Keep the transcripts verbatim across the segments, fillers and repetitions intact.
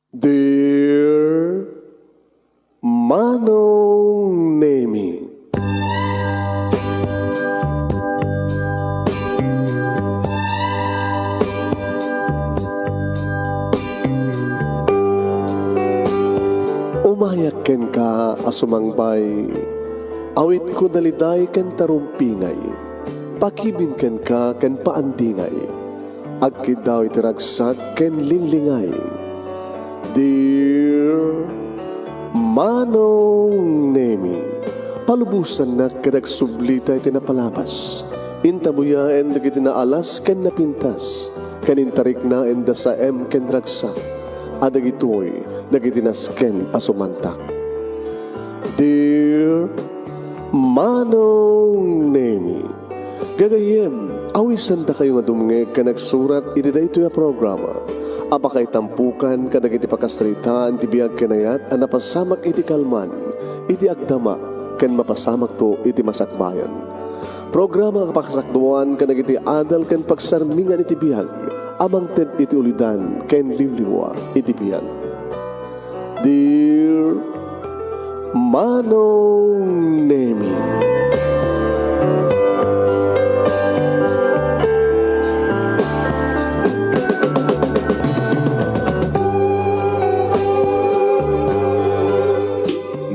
Dear Manong Nemi. Umayak kenka a sumangbay, awitko daliday ken tarumpingay, pakibin kenka ken paandingay. Agkiddaw iti ragsak ken linglingay. Dear Manong Nemi, palubosannak ket agsublita iti napalabas. Intabuyaen dagiti naalas ken napintas, ken intariknaen da saem ken ragsak, a dagitoy dagiti nasken a sumantak. Dear Manong Nemi, gagayyem, awisandakayo nga dumngeg ken agsurat iti daytoy a programa a pakaitampukan kadagiti pakasaritaan ti biag ken ayat a napasamak iti kalman, iti agdama, ken mapasamakto iti masakbayan. Programa a pakasakduan kadagiti adal ken pagsarmingan iti biag a mangted iti ulidan ken liwliwa iti biag. Dear Manong Nemi.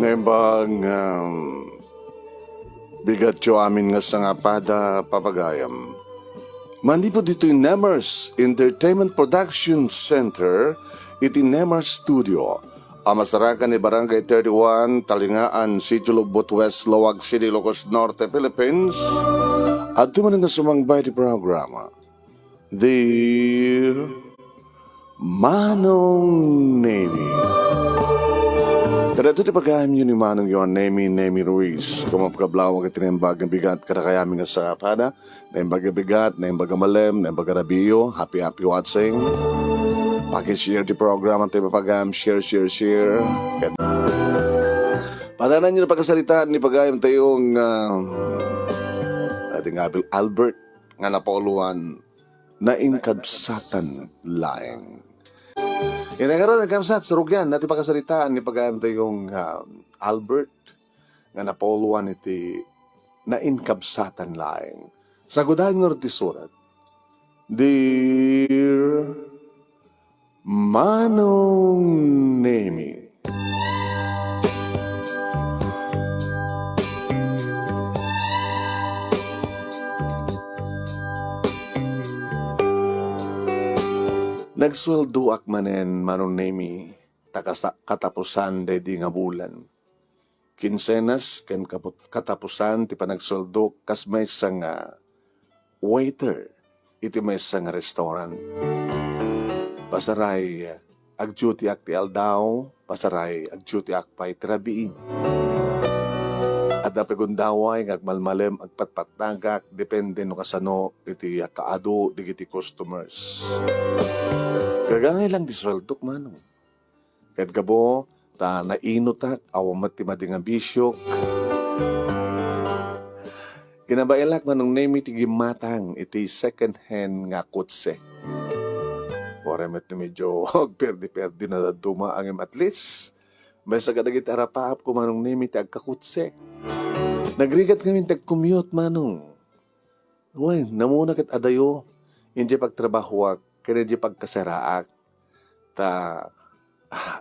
Naimbag, um, bigatyo amin nga sangapada, papagayam. Manipud ditoy Nemers Entertainment Production Center, iti Nemers Studio, a masarakan ni Barangay thirty-one, Talingaan, Sitio Lubot West, Laoag City, Ilocos Norte, Philippines, adto manen nga sumangbay ti programa. Dear Manong Nemi. Kadagitoy ti pagayamyo ni Manong Yohan Nemi, Nemi Ruiz. Kumapkablawag iti naimbag nga bigat kadakayami nga sangapada. Naimbag nga bigat, naimbag nga malem, naimbag nga rabii. Happy, happy watching. Paki-share ti programa, ti papagayam, share, share, share. Ket padananyo na pakasaritaan ni pagayam tayo nga, ah, iti nga Albert nga napauluan, Nainkabsatan Laeng. Iti ngarud, nagkabsat, surugyan, ti pakasaritaan ni pagayam tayo nga Albert nga napauluan iti Nainkabsatan Laeng. Sagudayen ngarud ti surat. Dear Manong Nemi. Nagsueldoak manen, Manong Nemi, ta kasa-, katapusan daydi nga bulan. Kinsenas ken kaput-, katapusan ti panagsueldok kas maysa nga waiter iti maysa nga restaurant. Pasaray, agdutyak ti aldaw, pasaray, agdutyak pay ti rabii. Adda pay gundaway nga agmalmalem, agpatpatnagak, depende no kasano iti kaadu dagiti customers. Gagangay lang ti sueldok, Manong. Ket gapu ta nainutak, awan met ti madi nga bisiok. Kinabaelak, Manong Nemi, ti gimmatang iti second hand nga kotse. Uray met ti medyo agperdi-perdi na dadduma, ngem at least, maysa kadagiti arapaapko, Manong Nemi, ti agkakotse. Nagrigat ngamin ti agcommute, Manong. Wen, namuna ket adayo, idiay pagtrabahoak, ken idiay pagkasaraak. Ta,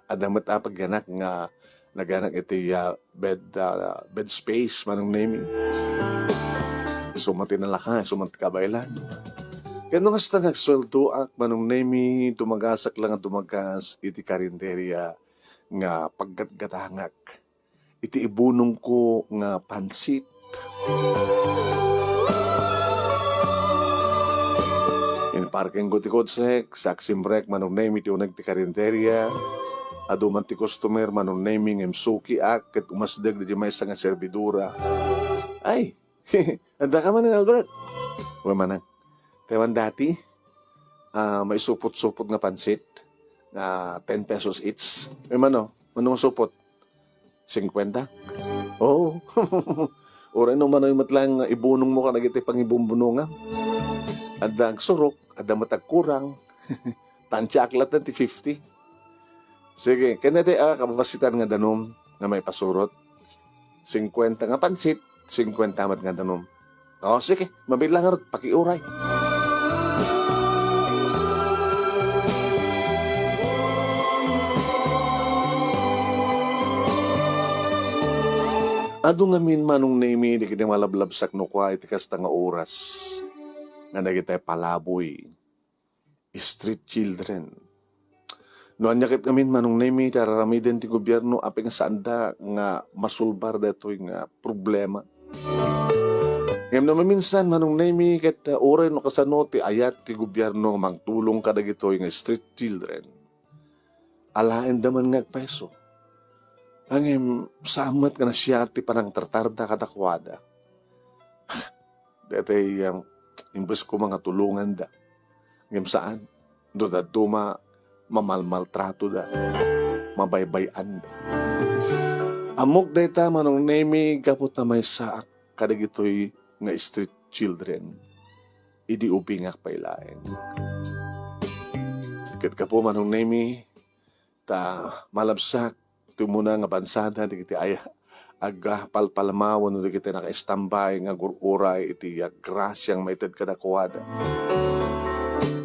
adda met a pagyanak nga naganak iti, ah, bed, ah, bed space, Manong Nemi. Isu man ti nalaka, isu man ti kabaelan. Ken no kasta nga agsueldoak, Manong Nemi, dumagasak lang a dumagas iti karinderia nga paggatgatangak iti ibunongko nga pansit. Inparkingko ti kotsek, sa agsimrek, Manong Nemi, ti uneg ti karinderia. Adu man ti customer, Manong Nemi, ngem sukiak ket umasdeg daydi maysa nga servidora. Ay, Adda ka manen, Albert? Wen, Manang. Ti awan dati, ah, maisupot-supot nga pansit, nga ten pesos each. Wen, mano? Mano nga supot? Singkwenta? Oo. Uray no manoy met lang ibunongmo kadagiti pangibumbunongam. Adda agsurok, adda met agkurang. Tansiak latta ti fifty. Sige, ken dayta a kababasitan nga danum nga maipasurot. Singkuenta nga pansit, singkuenta met nga danum. O, sige, mabilang ngarud, pakiuray. Adu ngamin, Manong Nemi, dagiti malablabsak no kua iti kasta nga oras nga dagiti palaboy, street children. No ania ket ngamin, Manong Nemi, ti ar-aramiden ti gobierno, apay nga saanda nga masolbar daytoy nga problema. Ngem no maminsan, Manong Nemi, ket, uh, uray no kasano ti ayat ti gobierno nga mangtulong kadagitoy nga street children, alaenda man nga agpayso. Ngem saan met nga nasiat ti panangtartarda kadakuada. Daytoy, um, imbes koma nga tulonganda. Ngem saan, no dadduma, mamalmaltratoda, mabaybay-anda. Ammok dayta, Manong Nemi, gapu ta maysaak kadagitoy nga street children idi ubingak pay laeng. Ket gapu, Manong Nemi, ta malabsak ti umuna nga bansada dagiti ay agpalpalmaw wenno dagiti nakaistambay nga agur-uray iti, ah, grasiang maited kadakuada.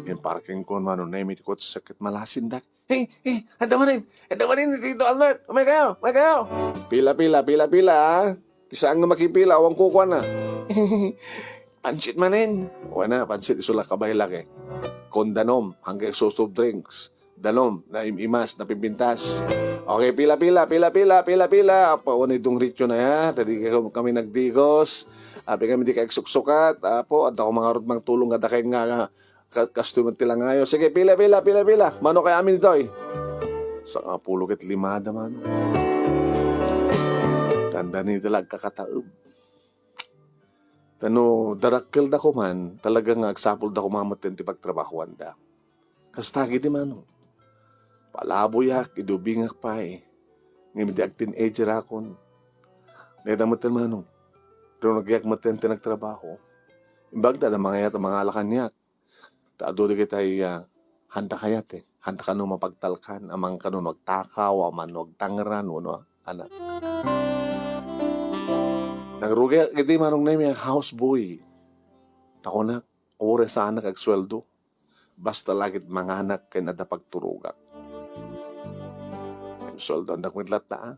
Imparkingkon, Manong Nemi, ti kotse ket malasindak. Hey, hey, adda manen, adda manen, Tito Albert. Umay kayo, umay kayo. Pila, pila, pila, pila, ah. Ti saan nga makipila, awan kukuana. Pansit manen. Wen a, pansit isu la kabaylak, eh. Kon danum, hanggang so soft drinks. Danum, naim-imas, napimpintas. Okay, pila, pila, pila, pila, pila, pila. Apa, wen a idung ritio na ya. Tadi kami nagdigos. Api kami di kagsuksukat. Apo, adda ko mangarod mangtulong kadakayo nga, nga ka-, kastoy met ti langayo. Sige, pila, pila, pila, pila. Mano kay amin ditoy? Sangapulo ket lima da, mano. Tanda ni talaga kakataeb. Ta no darakkelda koman, talaga nga agsapulda koma metten ti pagtrabahoanda. Kasta gidi, mano. Palaboyak, idi ubingak pay. Ngem idi ag-teenager akon. Dayta metten, mano. Pero nagyak metten ti nagtrabaho. Imbag ta, da mangayat a mangala kaniak. Ta adu dagiti, ah, handa kayat, eh. Handa kano mapagtalkan, amangan kano no agtakaw, amangan no agtangran, wenno anak. Nagrugiak iti Manong Nemi a houseboy. Ta kunak, uray saanak agsueldo. Basta la ket manganak ken adda pagturogak. Sueldoandak met latta, ah.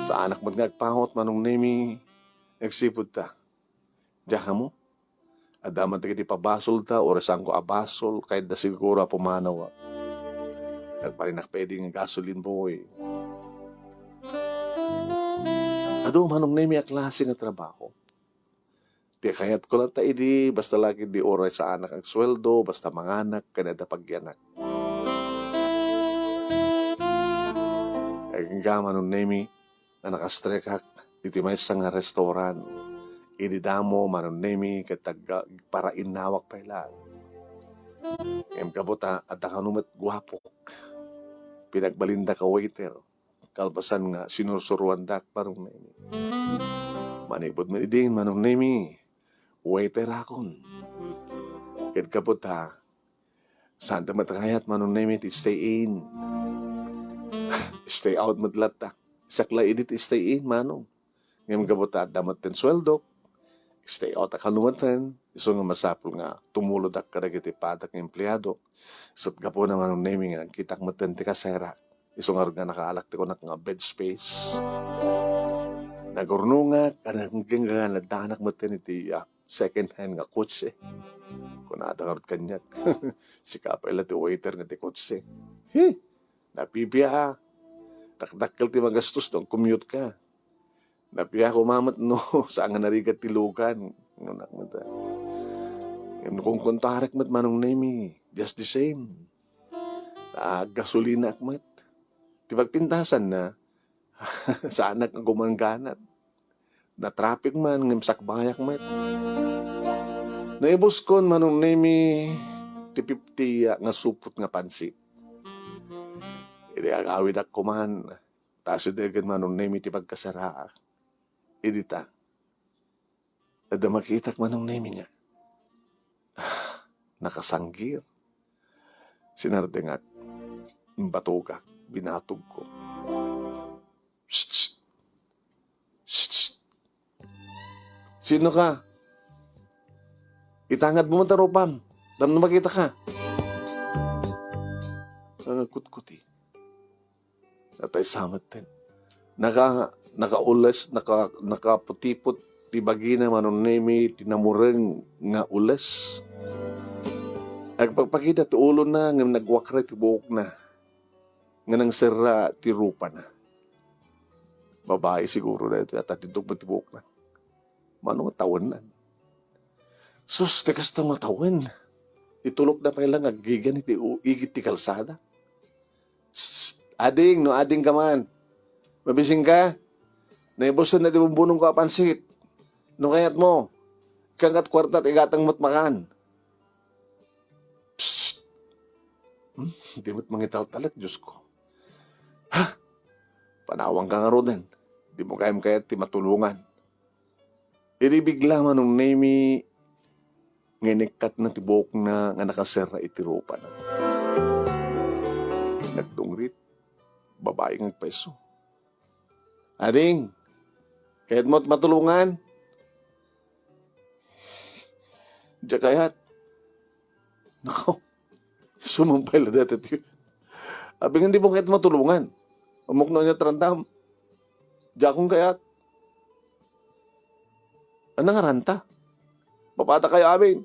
Saanak met nga agpahot, Manong Nemi, agsipud ta. Diak ammo. Adda man dagiti pabasolda, uray saanko a basol, kayatda siguro a pumanaw. Nagbalinak pay idi nga gasoline boy. Adu, Manong Nemi, a klase nga trabaho. Ti kayatko latta idi, basta la ket idi uray saanak agsueldo, basta manganak, ken adda pagyanak. Agingga, Manong Nemi, nga nakastrekak iti maysa nga restaurant. Idi damo, Manong Nemi, ket agparainawak pay laeng. Ngem gapu ta adda kano met guapok, pinagbalindak a waiter, kalpasan nga sinursuroandak, Manong Nemi. Manipud met idin, Manong Nemi, waiter akon. Ket gapu ta, saan ta met kayat, Manong Nemi, ti stay in. Stay out met latta. Siak la idi ti stay in, Manong. Ngem gapu ta adda metten sueldok, stay out a kano metten. Isu nga masapul nga tumulodak kadagiti padak nga empleado. Ket gapuna, Manong Nemi, nga nagkitak metten ti kaserak. Isu ngarud nga nakaalak ti kunak nga bed space. Nagurnongak, agingga nga naddanak metten iti, ah, second hand nga kotse. Kunada ngarud kaniak, "Sika pay la ti waiter nga ti kotse." He! Napipia, ah. Dakdakkel ti magastos no agcommute ka. Napia koma met no saan nga narigat ti lugan. Kunak met, ah. Ngem no kunkuntuarek met, Manong Nemi, just the same. Ta aggasolinak met. Ti pagpintasanna, saanak nga gumangganat. Natraffic man, ngem sakbayak met. Naibuskon, Manong Nemi, ti fifty nga supot nga pansit. Idi agawidak koman, ta asidegen, Manong Nemi, ti pagkasaraak. Idi ta, adda makitak, Manong Nemi, nga nakasanggir. Sinardengak. Imbatogak, binatogko. "Shh! Shh! Shh! Sino ka? Itangad mo man ta rupam. Tapno makita ka." Nangagkutkuti. Natay samet ten. Naka-, nakaules, naka-, nakaputipot ti bagina, Manong Nemi, ti namureng nga ules. Agpagpakita ti ulona, ngem nagwakray ti buokna, nga nangserra ti rupana. Babai siguro daytoy, ta tindog met ti buokna. Mano nga tawennan? Sus, ti kasta nga tawen. Itulokda pay lang aggigan iti u-, igid ti kalsada. Sst! Ading, no ading ka man. Mabising ka? Naibusen na ti bumbunong ko a pansit. No kayat mo, ikkan kat kuarta, igatang met makan. Psst! Hmm, di met mangitaltalek, Diyos ko. Ha? Panawang ka ngaruden. Di mo gayam kayat ti matulongan. Idi bigla, Manong Nemi, nga inikkatna ti buokna nga nakaserra iti rupana. Nagdungrit, babai nga agpaiso. "Ading, kayat mo ti matulongan?" "Diak kayat." Nako, sumampay la dayta ti, "Abi, ngem di mo kayat matulongan. Ammok no ania ti randam. Diakon kayat." "Ania nga ranta? Papadakayo amin.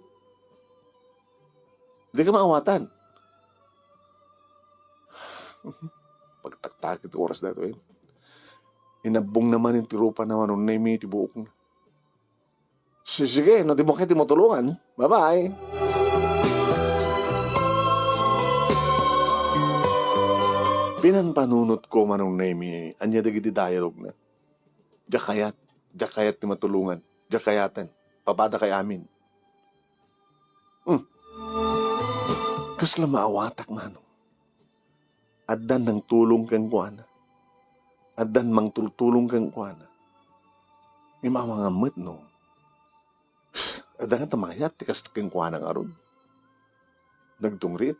Dika maawatan." Pagtaktak iti oras daytoy, inabbongna manen ti rupana, Manong Nemi, ti buokna. "Si-, sige, no di mo kayat ti matulongan. Bye-bye." Pinampanunotko, Manong Nemi, ania dagiti dialogna. "Diak kayat, diak kayat ti matulongan, diak kayaten, papadakay amin." Hmm. Kasla maawatak, Manong. Addan nangtulong kenkuana. Addan mangtultulong kenkuana. Ngem amangan met no adda nga ta mayat ti kas kenkuana ngarud. Nagdungrit.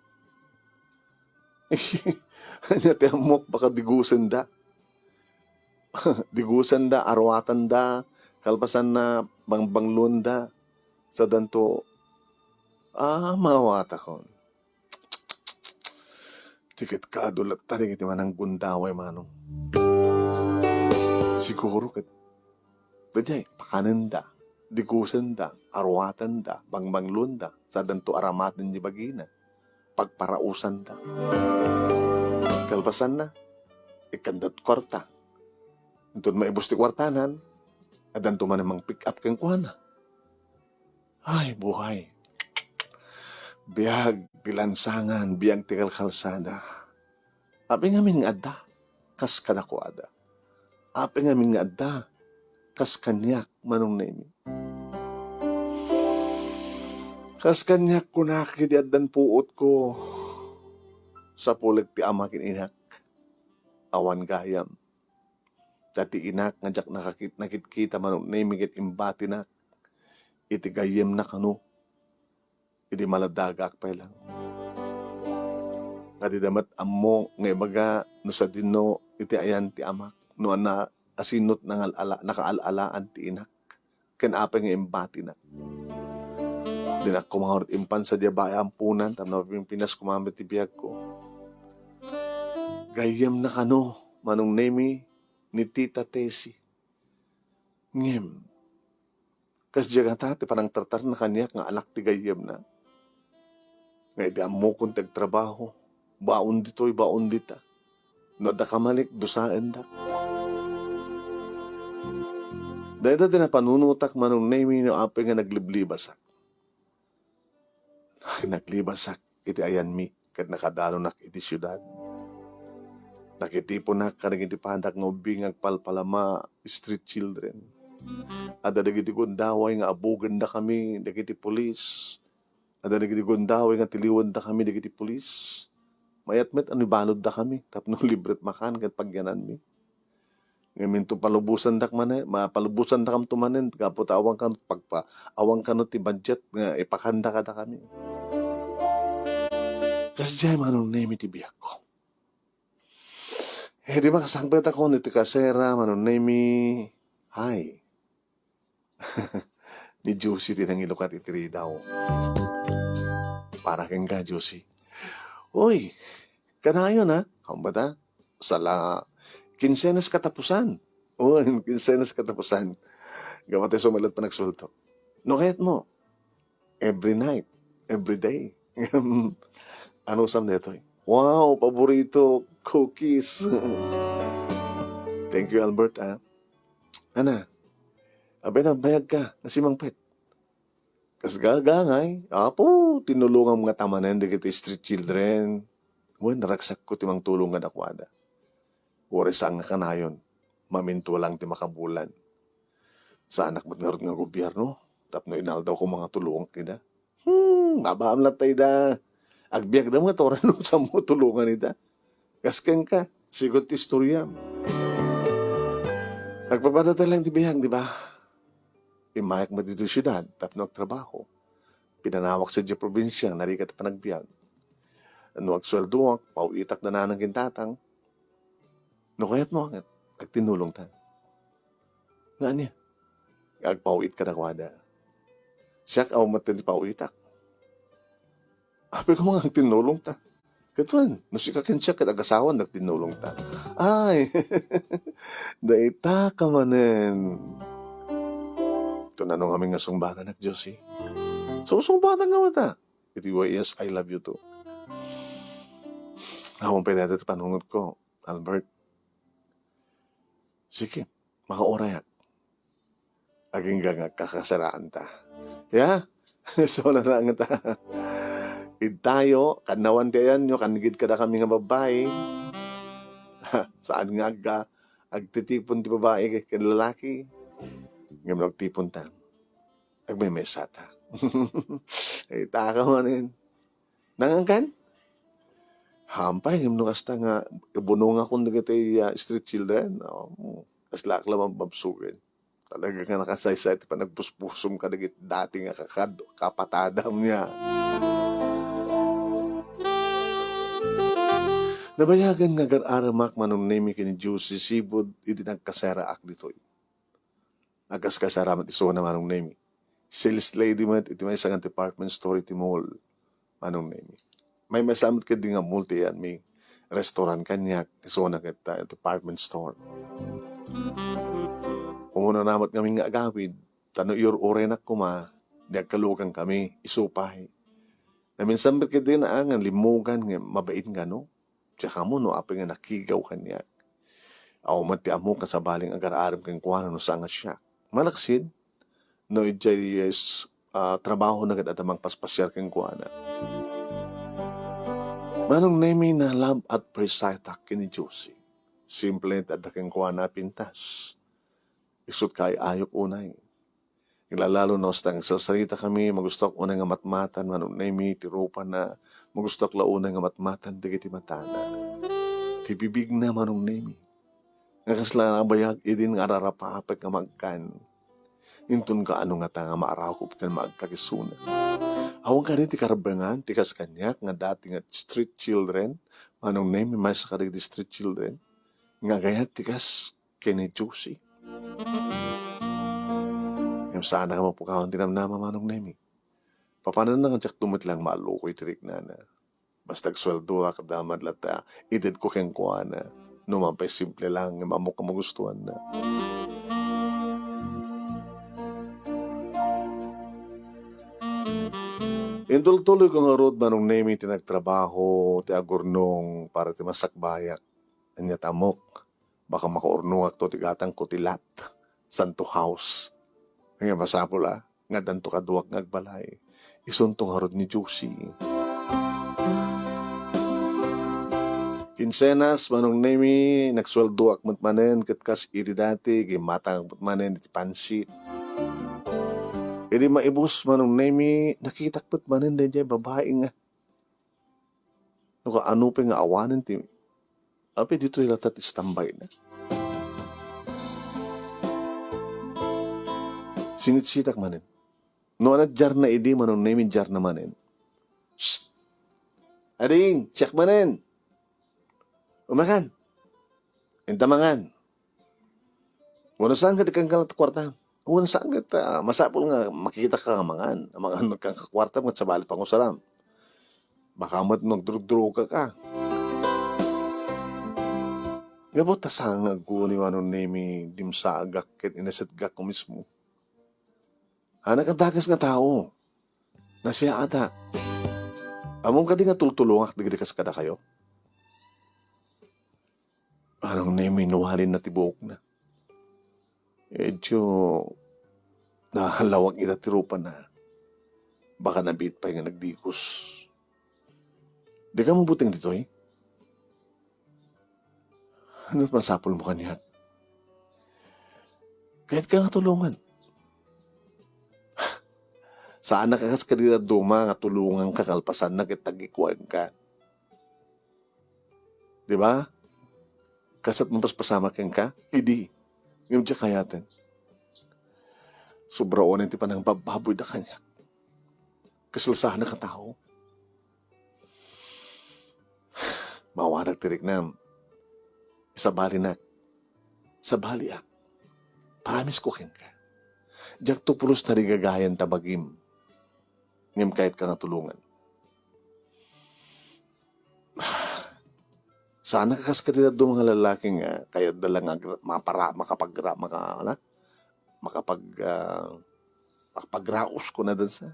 Ania ti ammok, baka digusenda. Digusenda, aruatenda, kalpasanna, bangbangluenda. Sadanto, ah, maawatakon. Ti ket kaadu latta dagiti mananggundaway, Manong. Siguro ket, daydiay, pakanenda, digusenda, aruatenda, bangbangluenda, sadanto aramaten ti bagina, pagparausanda. Kalpasanna, ikkanda'd kuarta. Inton maibus ti kuartanan, addanto manen mang-pick up kenkuana. Ay, buhay. Biag ti lansangan, biag ti kalkalsada. Apay ngamin nga adda, kas kadakuada. Apay ngamin nga adda, kas kaniak, Manong Nemi. Kas kaniak, kunak, idi addan puotko, sapulek ti ama ken inak. Awan gayam. Ta ti inak nga diak nakakit-, nakitkita, Manong Nemi, ket imbatinak iti gayyemna kano. Idi maladagak pay lang. Adda met ammo nga ibaga no sadino iti ayan ti amak, no ana, asino ti nangal-ala-, nakaal-alaan ti inak, ken apay nga imbatinak. Dinak koma ngarud impan sadiay baay a amponan, tapno mapimpinas koma met ti biagko. Gayyemna kano, Manong Nemi, ni Tita Tessie. Ngem, kasdiay gata ti panangtartarna kaniak nga anak ti gayyemna. Nga idi ammokon ti agtrabaho, baon ditoy, baon dita. No adda kamalik, dusaendak. Dayta ti napanunotak, Manong Nemi, no apay nga nagliblibasak. Naglibasak iti ayanmi ket nakadalonak iti siudad. Nakitiponak kadagiti padak nga ubing nga agpalpalama, street children. Adda dagiti gundaway nga abugenda kami dagiti pulis. Adda dagiti gundaway nga tiliwenda kami dagiti pulis. Mayat met a ibaludda kami tapno libret makan ket pagyananmi. Ngem inton palubosandak manen, ma-, palubosandakamto manen, gapu ta awan kano pagpa-, awan kano ti budget nga ipakanda kadakami. Kasdiay, Manong Nemi, ti biagko. Eh, di makasangpetakon iti kasera, Manong Nemi. Hay. Ni Josie ti nangilukat iti ridaw. Para kenka, Josie. Uy, kanayon, ha? Kaun ba ta? Sala, kinsenas katapusan. Uy, kinsenas katapusan. Gamatay sumelat pa nagsultok. No kayat mo? Every night. Every day. Ano sam detoy? Wow, paborito, cookies. Thank you, Albert, ah. Ana, abay na, bayag ka, nasimangpet. Kas gagangay, apo, tinulongam nga tamanen dagiti street children. Wen, naragsak ko ti mangtulong nga dakuada. Uray saan nga kanayon, mamintua lang ti makabulan. Saanak met ngarud nga gobierno, tapno inaldaw ko manga tulongak ida. Hmm, abaam latta ida. Agbiagda met uray no saanmo tulongan ida. Kas kenka, sigun ti istoriam. Nagpapadata lang ti biag, di ba? Immayak met ditoy siudad tapno agtrabaho. Pinanawak sadiay probinsia, narigat ti panagbiag. No agsueldoak, paw-itak da nanang ken tatang. No kayatmo, agtinnulongta. Nga ania? Agpaw-it kadakuada. Siak awan met ti paw-itak. Apay ko nga agtinnulongta. Ket wen, no sika ken siak ket agasawan, agtinnulongta. Ay, dayta ka manen. Ito na no ngamin nga sungbatanak, Josie. Susungbatan nga wata. Iti Y S, I love you too. Awan pay dayta ti panunot ko, Albert. Sige, makaurayak. Agingga nga kakasaraanta. Ya? So na lang ta. Idtayo, kannawan ti ayanyo, kan gid kadakami nga babbai. Saan nga agka, agtitipon ti babai ken lalaki. Ngem no agtipon ta, agmemesa ta. Itaka manen. Nangangkan? Hampay, ngem no kasta nga ibunongakon dagiti, ah, street children, oh, kasla ak la mabmabsugen. Talaga nga nakasaysay ti panagbusbusom kadagiti dati nga kakad-, kapatadam niya. Nabayagan nga agar-aramak, Manong Nemi, ken ni Josie sipud idi nagkaseraak ditoy. Agkaskasera met isuna, Manong Nemi. Sales lady met iti maysa nga department store iti mall, Manong Nemi. Maymaysa met ketdi nga mall ti iyanmi, restaurant kaniak, isuna ket, ah, department store. Umunana met ngamin nga agawid, ta no iur-urenak koma, di agkalugankami, isu pay. Naminsan met ketdi naangan limmugan nga mabain nga no. Diak ammo no apay nga nakigaw kaniak. Awan met ti ammok nga sabali nga agar-arem kenkuana no saan nga siak. Malaksid, no idiay, ah, trabahona ket adda mangpaspasiar kenkuana. Manong Nemi, na-love at first sight-ak ken ni Josie. Simple ti adda kenkuana a pintas. Isut' kaay-ayok unay. Ilalalo no kasta nga agsarsaritakami, magustoak unay nga matmatan, Manong Nemi, ti rupana, magustoak la unay nga matmatan dagiti matana. Ti bibigna, Manong Nemi, nga kasla nabayag idin nga ararapapek nga magkan. Inton kaano ngata nga maarakop ken maagkakisuna. Awan kadi ti karebengan ti kas kaniak nga dati nga street children, Manong Nemi, maysa kadagiti street children, nga agayat ti kas ken ni Josie. Ngem saanak a mapukawan ti namnama, Manong Nemi. Papananna nga diak met lang maallukoy ti riknana. Basta agsueldoak, damad latta, itedko kenkuana. No man pay simple lang, ngem ammok a magustuanna. Intultuloyko ngarud, Manong Nemi, ti nagtrabaho, ti agurnong para ti masakbayak. Ania ti ammok, baka makaurnongakto ti gatangko ti lot, santo house. Nga masapul a, nga addanto kaduak nga agbalay. Isunto ngarud ni Josie. Kinsenas, Manong Nemi, nagsueldoak met manen ket kas idi dati, gimmatangak met manen iti pansit. Idi maibus, Manong Nemi, nakitak met manen daydiay babai nga No kaano pay nga awanen ti, apay ditoy latta ti standby na. Sinitsitak manen. No ania diarna idi, Manong Nemi, diarna manen. Shh! Ading, siak manen. Umakan. Inta mangan. Wenno saan ket ikkan ka ti kuarta. Wenno saan ket, ah, masapul nga makitaka nga mangan. Mangan ka kuarta, ket sabali pangusalam. Baka met nagdrugdruga ka. Gapu ta sangagko ni Manong Nemi, dimsaagak ket inasetgak ko mismo. Anak a dakes nga tao. Nasiaata. Ammom kadi nga tultulongak dagiti kas kadakayo? Manong Nemi, inwalinna ti buokna. Medyo nahallawak ita ti rupana. Baka nabiit pay nga nagdikos. Dika mabuteng ditoy? Ano ti masapulmo kaniak? Kayatka nga tulongan. Saanak a kas kadi dadduma nga tulonganka kalpasanna ket tagikuenka. Di ba? Kasat mapaspasamak kenka? Idi. Ngem diak kayaten. Sobraen ti panangbababoyda kaniak. Kasalsanak a tao. Mawanak ti riknam. Isabalinak. Sabaliak. Promise ko kenka. Diakto pulos narigagayan ta bagim. Ngem kayatka nga tulongan. Saanak a kas kadi dadduma nga lalaki nga kayatda la nga agra-, mapara-, makapagra-, maka-, ala? Makapag-, ah, makapagraos ko na dansa.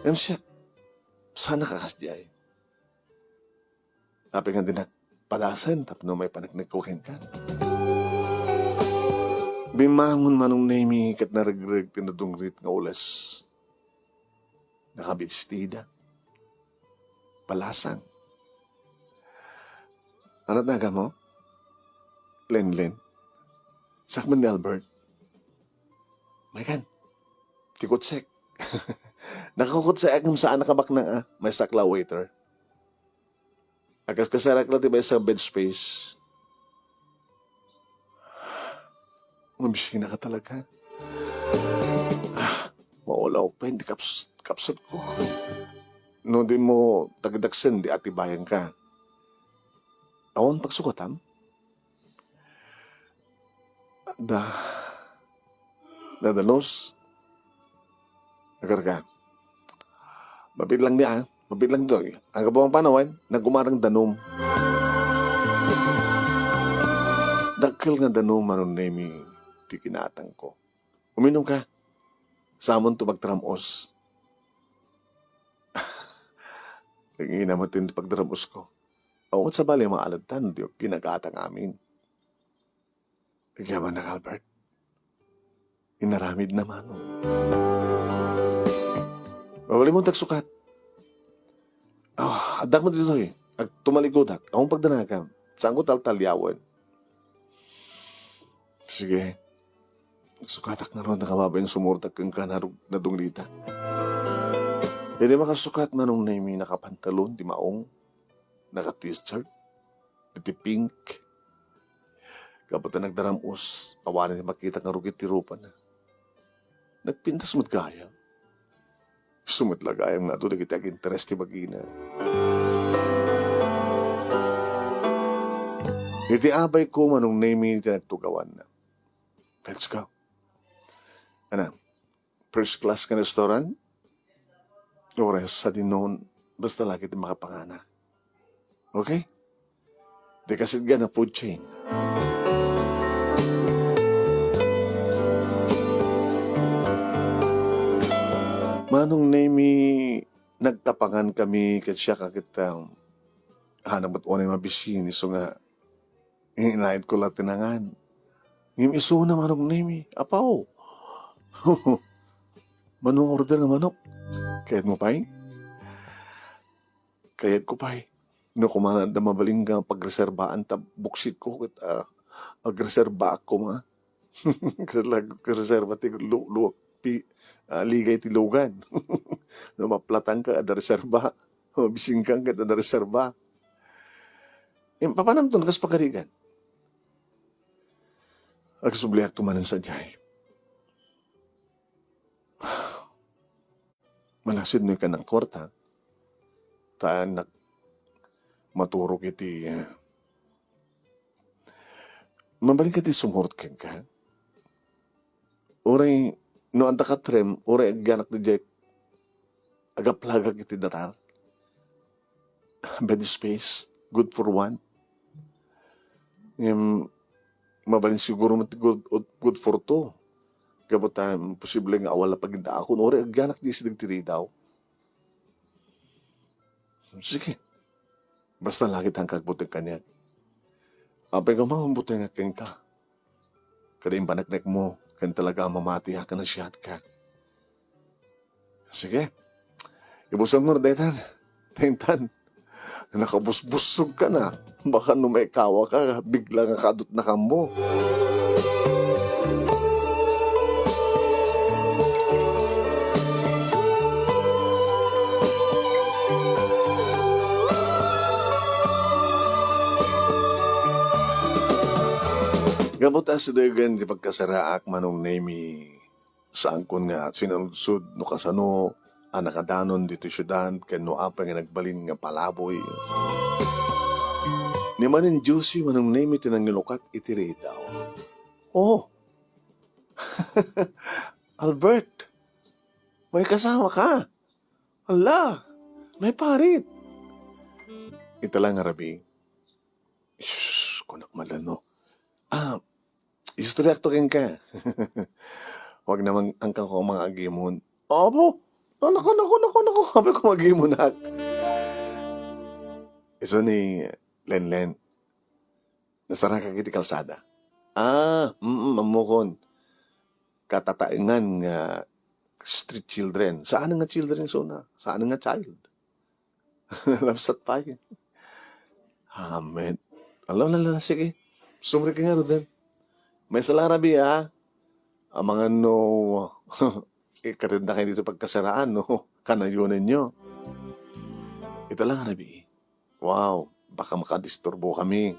Ngem siak, saanak a kasdiay. Apay nga dinak padasen tapno maipaneknekko kenka? Bimmangon Manong Nemi ket naregreg ti nadungrit nga ules. Nakabistida. Palasang. Ano ti naganmo? Lenlen. Sakbay ni Albert. Maykan. Ti kutsek. Nakakutseak ngem saan a kabaknang a. Maysak la waiter. Agkaskasarak la ti maysa a bed space. Mabisina ka talaga. Ah, maulaw pa iti kaps-, kapsut ko. No di mo tagdaksen, di atibayan ka. Awan pagsukatam? Da, dadanus. Nakarga. Mapit lang di, ah. Mapit lang doy. Ang kabuang panawan, nagumarang danum. Dakkel nga danum, Manong Nemi, ti kinatangko. Uminum ka. Samon to magtram-os. Nangina mo ti pagdram-os ko. Awan sabali maaladtan, di kinagatang amin. Agyaman na, Albert. Inaramid na, Manong. Mabalin mo, tagsukat. Ah, addak mo ditoy. Agtumalikudak. Akong pagdanagam. Saan ko taltalyawan? Sige. Nagsukatak ngarud, nakababa yung sumurtak kang kanarog na dunglita. Dili makasukat, Manong Nemi, nakapantalon, di maong, naka-t-shirt. Iti pink. Gapu ta nagdaram-os, awanen ti makita nga rugi ti rupana. Nagpintas met gayam. Isu met la gayam nga adu dagiti aginteres ti bagina. Iti abay ko, Manong Nemi, ti nagtugawanna. Let's go. Ana, first class nga restaurant? Ores sa dinon, basta lagi ti makapanganak. Okay? Di kasidgan a food chain. Manong Nemi, nagtapangan kami ket siak a ket, um, hanang met unay mabisin, isu nga, inayat ko la ti nangan. Ngem isuna, Manong Nemi, apaw. Manong order nga manok. Kayat mo pay? Kayat ko pay. No, kuman adda mabalin nga pagreserbaan ta buksit ko ket, ah, agreserbaak koma. Kasla reserba ti lu-, lu-, pi-, ah, ligay ti lugan. No, maplatan ka, adda reserba. Mabisingkan ka, adda reserba. Em, papanam ton kas pagarigan? Agsubliak to manen sadiay. Malaksid no ikkan nang kuarta, ta nak-, maturog iti, eh, Mabalin ka ti sumurot kenka? Uray no adda katrem, uray agyanak diay agaplagak iti datar. Bed space, good for one. Ngem, mabalin siguro met good, good for two. Gapu ta imposible nga awal a pagindaakon. Uray agyanak diay sideg ti ridaw. Sige. Basta lagi ta agbuting kaniak. Apay nga mangbuting kenka. Kada impaneknekmo, ken talaga a mamati a kanasiatka. Sige. Ibusongmo daytan. Taintan. Nakabusbusog ka na. Baka no maikawa ka, bigla nga kadot na kamo. Gapu ta sidegen ti pagkasaraak, Manong Nemi. Saankon nga sinaludsod no kasano a nakadanon ditoy siudad ken no apay nga nagbalin nga palaboy. Ni Manen Josie, Manong Nemi, ti nangilukat iti ridaw. Oh! Albert! May kasama ka! Hala! May parit! Ita la nga rabii. Shh! Kunak malano. Ah, istoryak to kenka. Wag naman ang kako mga agimon. Opo. Oh, naku, naku, naku, naku. Sabi ko, magimunak. Isu ni Lenlen. Nasaraka iti kalsada. Ah, mm, ammokon. Katataengan nga street children. Saan nga children, suna? Saan nga child? Lamsat pay. Amen. Ala, ala, ala, sige. Sumrek nga, Roden. May sala rabii, ha? Amangan no, ikatid na kayo dito pagkasaraan, no? Kanayonan nyo. Ita lang rabii. Wow, baka makadisturbo kami.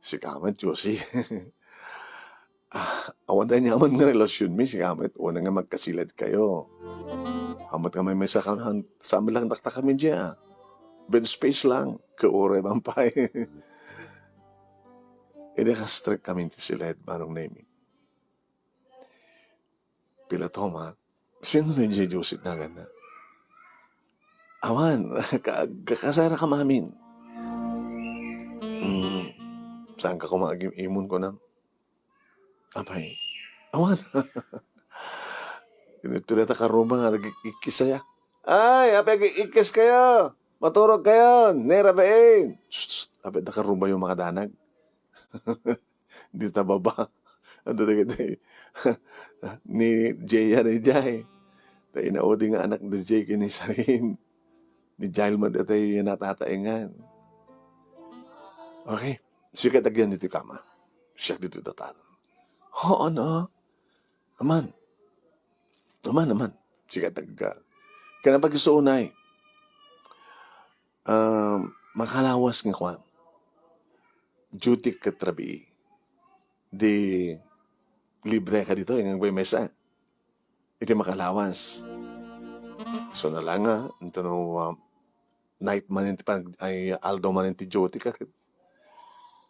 Sika met, Josie. Ah, awan tayo nyaman nga relasyon mi, sika met. Una nga magkasilad kayo. Hamat nga may mesa kan, han-, sa amin lang dakta kami dya. Bed space lang. Kauray man pay. Idi ka-strict kami ti silad, Manong Nemi. Pila to, ma? Sino ni J J Joseph na gana? Awan, ka-, kakasara ka mamin. Mm, saan ka kumagim-imon ko na? Apay, awan. Ito na ta karuba nga nag-ikis saya. Ay, apay, ikis kayo. Maturog kayo. Nera bain. Shh, shh. Apay, da karuba yung makadanag. Di ta baba. Adu dagiti ni Jay, ni Jay. Ta inaudi nga anak ni Jay ken ni Sarin. Ni Jail man ditoy natataengan. Okay. Sikat agyan ditoy kama. Siak ditoy datan. Oo, no? Aman. Aman, aman. Sikat agga. Kana pagsuunay. Um, makalawas nga kwan. Duty ket rabii. Di libre ka dito, yung may mesa. Iti makalawas. So na lang nga, ito no, um, night man yung pag, ay, aldo man yung duty ka.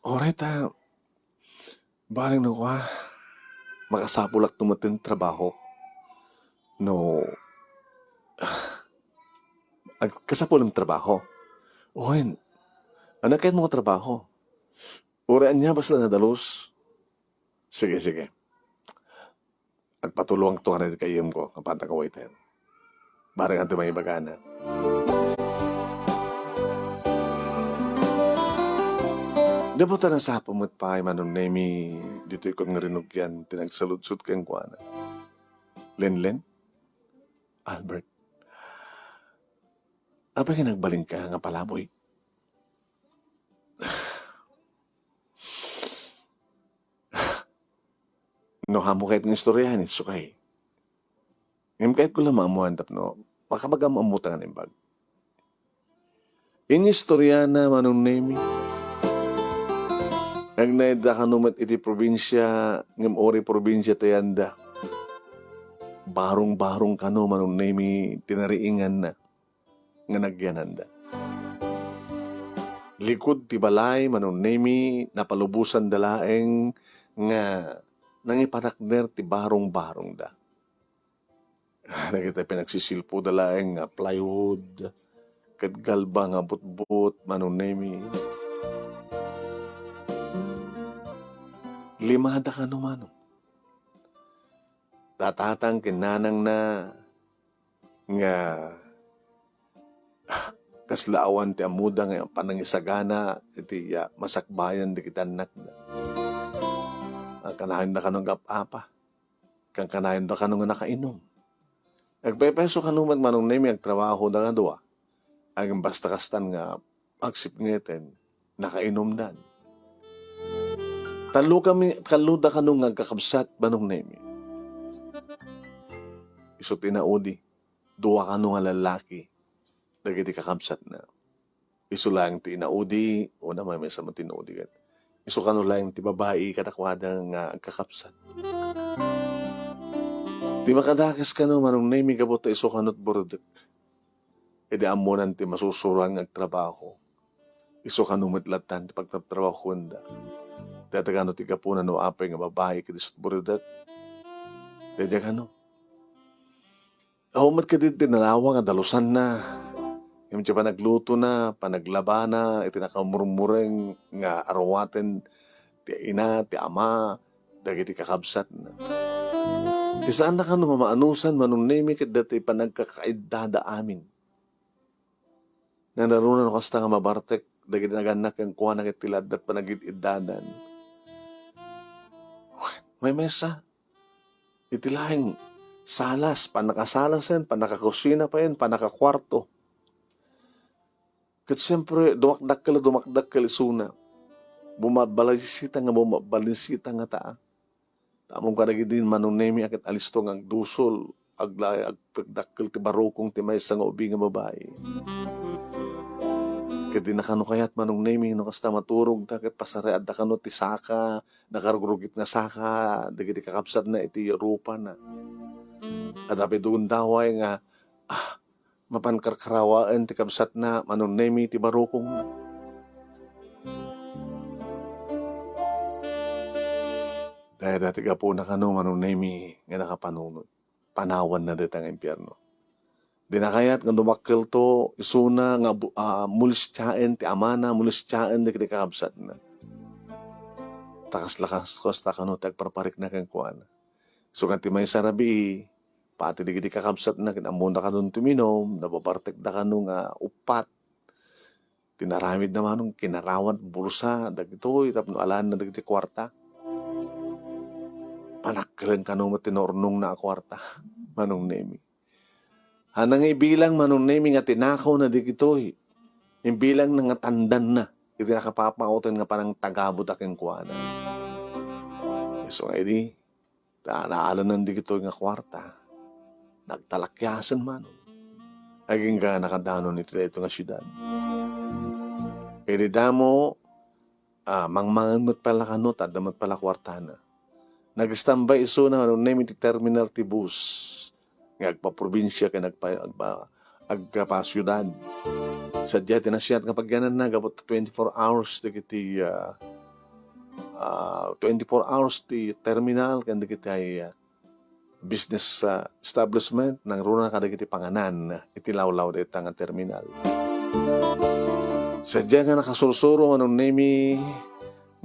Alright, ah, Bareng no kua, makasapulak no met ti trabaho. No, ag-, kasapul ti trabaho. Wen, anak ken mo trabaho. Uray ania basta nadalus. Sige, sige. Agpatulong to kanay kayem ko, nga panta kawiten. Bareng adda maibagana. Gapu ta nasapa met pay Manong Nemi ditoy ikon nga rinugian ti nagsaludsod kenkuana. Lenlen, Albert, apay nga nagbalinka nga palaboy? No, amo kayat nga istoryahan, it's okay. Ngem kayat ko la maammuan tapno makabagam ammo ta nga naimbag. Inistorya na Manong Nemi. Agnaydda kano met iti probinsia, ngem uri probinsia ti ayanda. Barong-barong kano Manong Nemi ti nariinganna nga nagyananda. likod ti balay, Manong Nemi, napalubosanda laeng nga nangipanakder ti barong-barongda. Ah, dagiti pinagsisilpoda laeng nga plywood ket galba nga butbot, Manong Nemi. Limada kano, Manong. Tatang ken nanangna nga kasla awan ti ammoda nga panangisagana iti, ah, masakbayan dagiti annakda. Kankanayon da kano nga ap-apa. Kankanayon da kano nga nakainum. Agpaypayso kano met, Manong Nemi, agtrabahoda nga dua. Aging basta kastan nga agsipngeten, nakainumdan. Tallo kami, tallo da kano nga agkakabsat, Manong Nemi. Isu ti inaudi, dua kano nga lallaki dagiti kakabsatna. Isu laeng ti inaudi, una, maymaysa met ti inaudi ket isu kano laeng ti babai kadakuada nga agkakabsat. Ti makadakes kano, Manong Nemi, gapu ta isu kano ti burdek. Idi ammonan ti masusuroan nga agtrabaho, isu kano met lattan ti pagtratrabahoenda. Dayta kano ti gapuna no apay nga babai ket isu ti burdek. Dayta kano. Awan met kadi ti nalawa nga dalusanna. Ngem ti panaglutona, panaglabana, iti nakamurmureng nga aruaten ti ina, ti ama, dagiti kakabsatna. Ti saanna kano nga maanusan, Manong Nemi, ket daytoy panagkakaiddada amin. Nanaruna no kasta nga mabartek dagiti nagannak kenkuana ket ti laddat panagid-iddadan. Maymaysa, iti laeng salas, pannakasalasen, pannakakusina payen, pannakakuarto. Ket siempre, dumakdakkel, dumakdakkel isuna. Bumabalinsita nga bumabalinsita nga taa. Tamong kadagidi, Manong Nemi, a ket alisto nga agdusol, agla-, agpagdakkel ti barukong ti maysa nga ubi nga babai. Ket dina kano kayat, Manong Nemi, no kasta maturogda ket pasariadda kano ti saka, nakarugrugit nga saka, dagiti kakabsatna iti rupana. Adda pay ti gundaway nga, ah, mapan karkarawaen ti kabsatna, Manong Nemi, ti barukongna. Dayta ti gapuna kano, Manong Nemi, nga nakapanunot. Panawanna dayta nga impierno. Dina kayat nga dumakkelto isuna nga bu-, ah, molestiaen ti amana, molestiaen dagiti kakabsatna. Ta kasla kas-, kasta kano ti agparparikna kenkuana. Isu nga ti maysa rabii, pati dagiti kakabsatna ket ammona kanon ti uminum, nababartekda kano nga uppat. Tinaramidna, Manong, kinarawan bulsa dagitoy tapno alaenna dagiti kuarta. Panakkelen kano met ti naurnongna a kuarta, Manong Nemi. Haan nga ibilang, Manong Nemi, nga tinakawna dagitoy. Imbilangna nga tandanna iti nakapapauten nga panangtagabut a kenkuana. Isu nga idi, ta naalaenna dagitoy nga kuarta, nagtalakkiasen, Manong. Agingga nakadanon iti daytoy nga siudad. Idi damo, ah, mangmangen met pala kano, ta adda met pala kuartana. Nag-standby isuna, Manong Nemi, iti terminal ti bus nga agpaprobinsia ken agpa-, agpa-, agpasiudad. Sadiay ti nasayaat nga pagyananna gapu ta twenty-four hours dagiti, ah, ah, twenty-four hours ti terminal ken dagiti, ah, business, ah, establishment, nangruna kadagiti panganan iti lawlaw dayta nga terminal. Sadiay nga nakasursuro, Manong Nemi,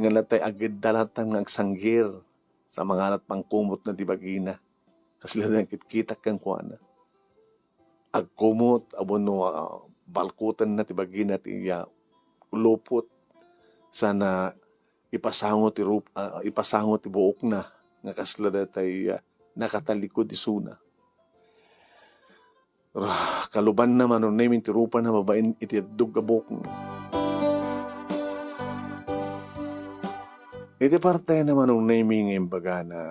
nga natay agidda lattan nga agsanggir sa mangalat pangkumotna ti bagina. Kasla dagiti kitak kenkuana. Agkumot, a wenno, ah, balkutenna ti bagina ti, ah, lupot. Sana ipasango ti rup-, ah, ipasango ti buokna nga kasla daytay, ah, nakatalikod isuna. Ra-, kalubanna, Manong Nemi, ti rupana babaen iti addog a buokna. Iti partena, Manong Nemi, nga imbagana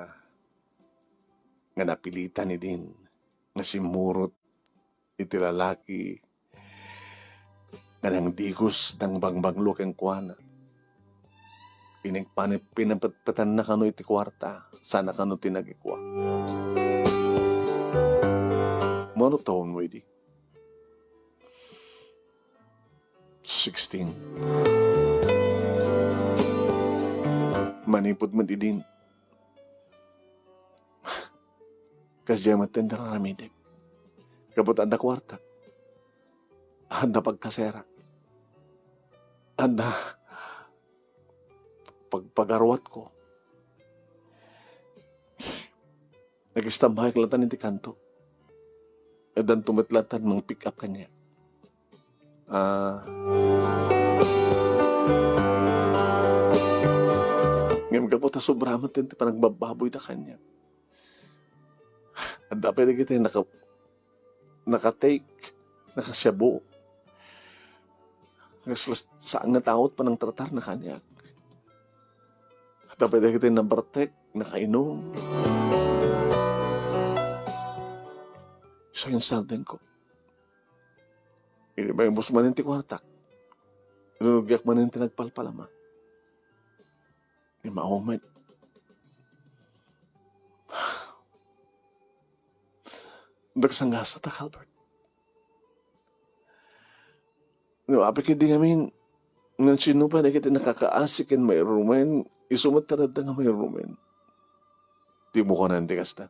nga napilitan idin nga simmurot iti lalaki nga nangdigos, nangbangbanglo kenkuana. Inig pani-, pinapetpetanna kano iti kuarta, sana kano ti nagikua. Mano tawenmo idi? sixteen. Manipud met idin, kasdiay met ti aramidek. Gapu ta adda kuarta, adda pagkaserak, adda pagpagaruatko. Nag-istambayek latta iti kanto. Addanto met latta mangpick up kaniak. Ah, ngem gapu ta sobra met ti panagbabbaboyda kaniak, adda pay dagiti naka-, naka-take, nakasiabu. Kasla saan nga tao ti panangtratarna kaniak. Adda pay dagiti nabartek, nakainum. Isu nga sardengko. Inimaybus manen ti kuartak. Inunogyak manen ti nagpalpalama. Immawang met. Dagsanggasatak, Albert. No, apay ketdi ngamin, no sino pay dagiti nakakaasi ken mairumen, isu met ti adda nga mairumen. Di mo kunan ti kasta.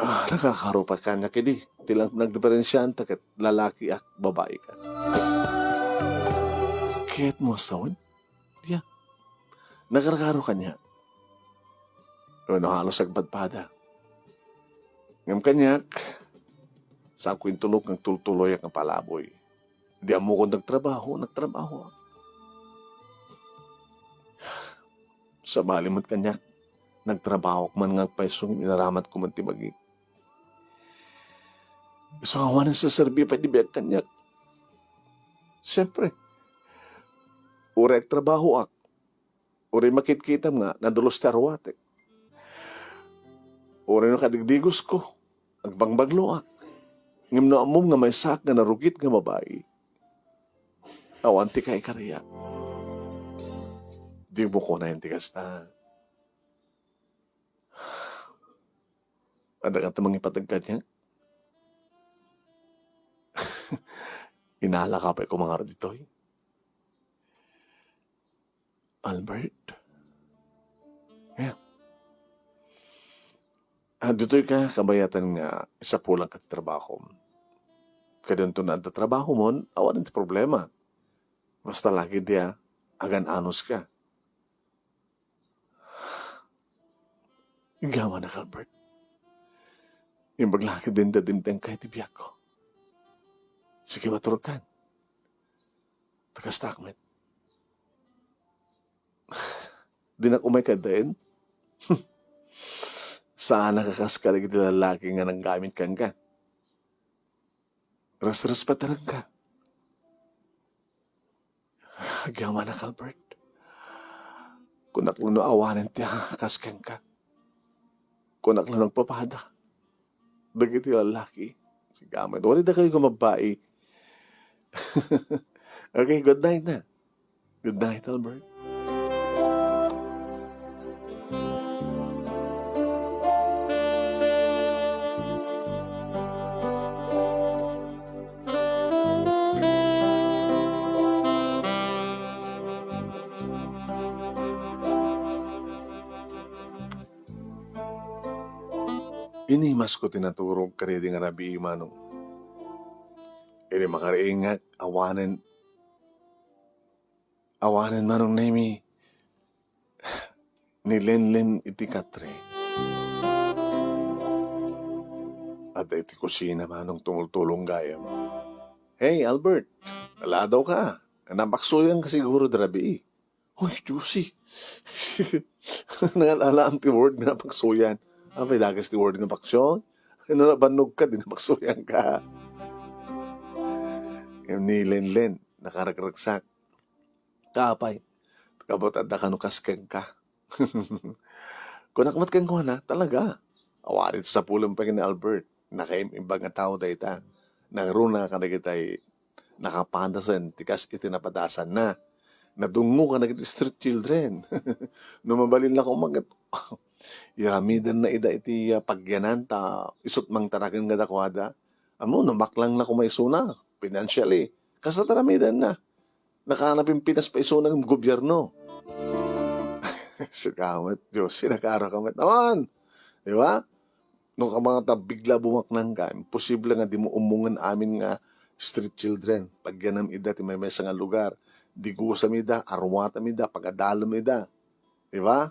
Ah, nakakaro pay kaniak idi. Ti lang nagdiferensianta ket lalakiak, babaika. Ket mo sawen? Ya. Nakarkaro kaniak. Wenno halos agpadpada. Ngem kaniak, saanko intulok nga agtultuloyak nga palaboy. Di ammokon nagtrabaho, nagtrabaho. Sabali met kaniak, nagtrabaho man nga agpayso ngem inaramatko man ti bagi. Isu nga awan serserbi pay ti biag kaniak. Siempre, uray agtrabahoak, uray makitkitam nga nadulos ti aruatek, uray no kadigdigosko, agbangbangloak. Ngem no ammom nga maysaak nga narugit nga babai, awan ti kaikariak. Di mo kunaen ti kasta. Adda kanta mangipateg kaniak? Inalaka pay ko mangaro ditoy. Albert? Eh. Ah, ditoy ka, kabayatan nga isapulanka ti trabahom. Kadinto na adda trabahomon, awan ti problema. Basta lagi dia, agan-anos ka. Igamanak, Albert. Imbag la ketdin ti dimtengka iti biagko. Sige, maturogkan. Ta kastak met. Dinak umay kadaen. Saanak a kas kadagiti lalaki nga nanggamit kenka. Resrespetarenka. Agyamanak, Albert. Kunak no awanen ti kas kenka. Kunak no nagpapada dagiti lalaki. Sige, amin. Wari da kayo gumabbai. Okay, good night na. Good night, Albert. Inimasko ti naturog kadaydi nga rabii, Manong. Idi makariingak, awanen, awanen, Manong Nemi, ni Lenlen iti katre. Adda iti kusina, Manong, tumultulong gayam. Hey, Albert, aladaw ka. Napaksuyan ka siguro da rabii. Uy, Josie. Nangalalaam ti word nga napaksuyan. Apay, dagas ti word nga paksyon? Ano na, bannog ka, di napaksuyan ka. Ni Lenlen, nakaragraksak. Kaapay, kabot adda kano kas kenka. Kunak met kenkuana, talaga. Awan iti sapulem pay ni Albert. Nakaim-imbag nga tao dayta. Nangruna kadagitay nakapadasen ti kas iti napadasanna. Nadungngo kadagiti street children. No mabalin la koma ket, iramidenna ida iti, ah, pagyanan ta isut' mangtaraken kadakuada. Ammo, no maklang la koma isuna. financially. Kasta ti aramidenna. Nakaana Pilipinas pay isuna nga gobierno. Sika met, Dios, nakaaro ka met. Awan! Di ba? No, ka mga ta bigla bumaknang ka, imposible nga di mo ummongen amin nga street children. Pagyanam ida ti maymaysa nga lugar. Digusam ida, aruatam ida, pagadalem ida. Di ba?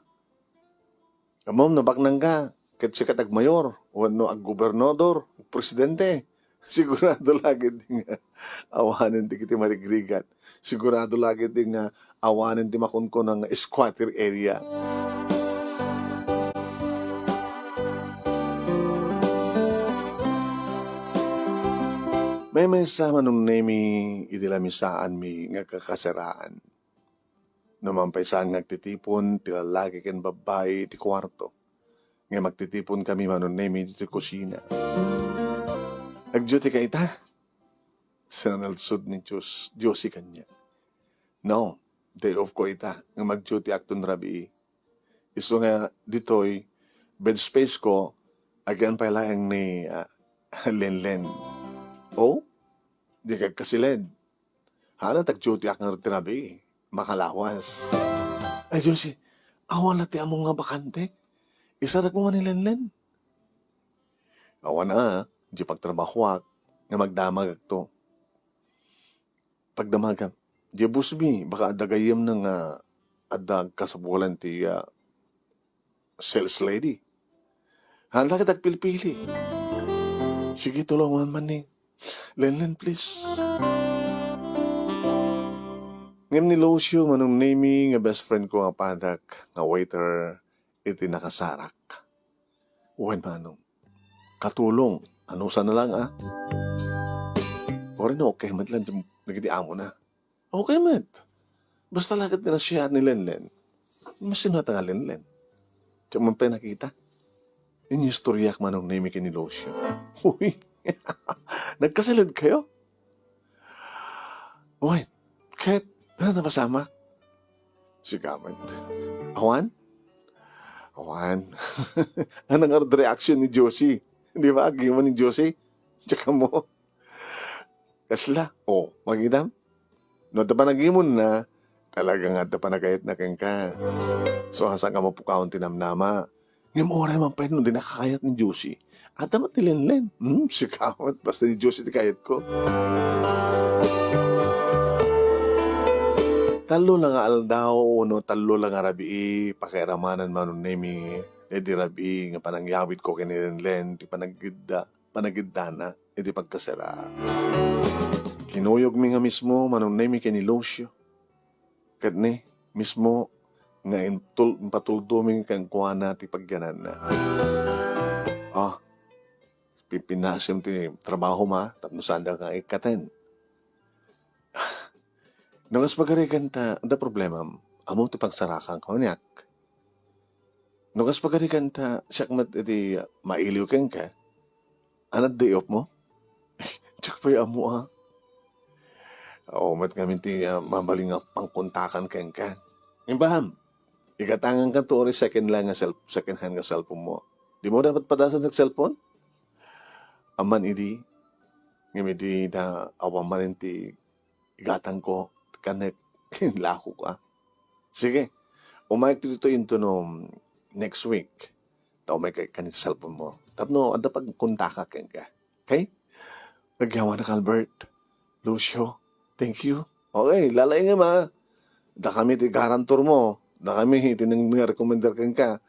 Ammom, nabaknang ka, ket sika ti agmayor, wenno aggobernador, presidente. Sigurado la ketdi nga awanen dagiti marigrigat. Sigurado la ketdi nga awanen ti makunkuna nga squatter area. Maymaysa, Manong Nemi, idi lamisaanmi nga kakasaraan. No mampaysaan nga agtitipon ti lallaki ken babbai iti kuarto, ngem agtitiponkami, Manong Nemi, ditoy kusina. "Ag-duty ka ita?" sinanalsod ni Jos-, Josie kaniak. "No, day off ko ita, ngem ag-duty akton rabii. Isu nga ditoy, bed space ko, agian pay laeng ni, ah, Lenlen." "Oh? Di ka agkasiled?" "Haan, ag-duty ak ngarud ti rabii. Makalawas." "Ay, Josie, awan la ti ammom nga bakante? Isarakmo man ni Lenlen." "Awan a, di pagtrabahoak, nga magdamagakto." Pagdamagam, "Di busmi, baka adda gayyemna nga adda agkasapulan ti, ah, sales lady. Haan la ket agpilpili." "Sige, tulongan man ni Lenlen, please." Ngem ni Lucio, Manong Nemi, nga best friend ko nga padak, nga waiter iti nakasarak. Wen, Manong. Katulong. Anusana lang, ah. Uray no, okay met lang dagiti amona. Okay met. Basta la ket ti nasiaat ni Lenlen. Masinata nga Lenlen. Diak man pay nakita. Inistoryak, Manong Nemi, ken ni Lucio. Uy! Nagkasiled kayo? Uy, ket, ano napasamak? Sika met. Awan? Awan. Ano nga reaction ni Josie? Di ba? Agimo ni Josie? Tsaka mo. Kasla? O, makita? No adda panagimonna, talaga nga adda panagayatna kenka. So, asa ka mapukawan ti namnama? Ngem uray man pay no di nakakayat ni Josie, adda met ni Lenlen. Hmm, sika met, basta ni Josie ti kayatko. Tallo la nga aldaw wenno tallo la nga rabii, pakairamanan, Manong Nemi, idi rabii nga panangyawidko ken ni Lenlen ti panagidda, panagiddana iti pagkasera. Kinuyogmi nga mismo, Manong Nemi, ken ni Lucio. Ket ni, mismo nga intul-, impatuldomi kenkuana ti pagyananna. Ah, pipinasem ti trabaho ma, tapno saanda nga ikkaten. No kas pagarigan ta, adda problemam, ammom ti pagsarakan kaniak. No kas pagarigan ta, siak met iti mailiw kenka. Ano, day off mo? Diak pay ammo, ah. Awan met ngamin ti, ah, mabalin nga pangkontakan kenka. Imbaham, igatangan ka to uri second lang nga cell-, second hand nga cellphone mo. Di mo dapat padasan ti cellphone? Amman idi, ngem idi da awan manen ti igatangko, kanek, inlako ka. Sige, umayek ditoy intono next week. Ta umayek ka ni cellphone mo. Tapno, adda pagkontaka kenka. Okay? Agyawanak, Albert. Lucio, thank you. Okay, lalaingem, ah. Dakami ti guarantor mo. Dakami ti nang-, nangrekomendar kenka.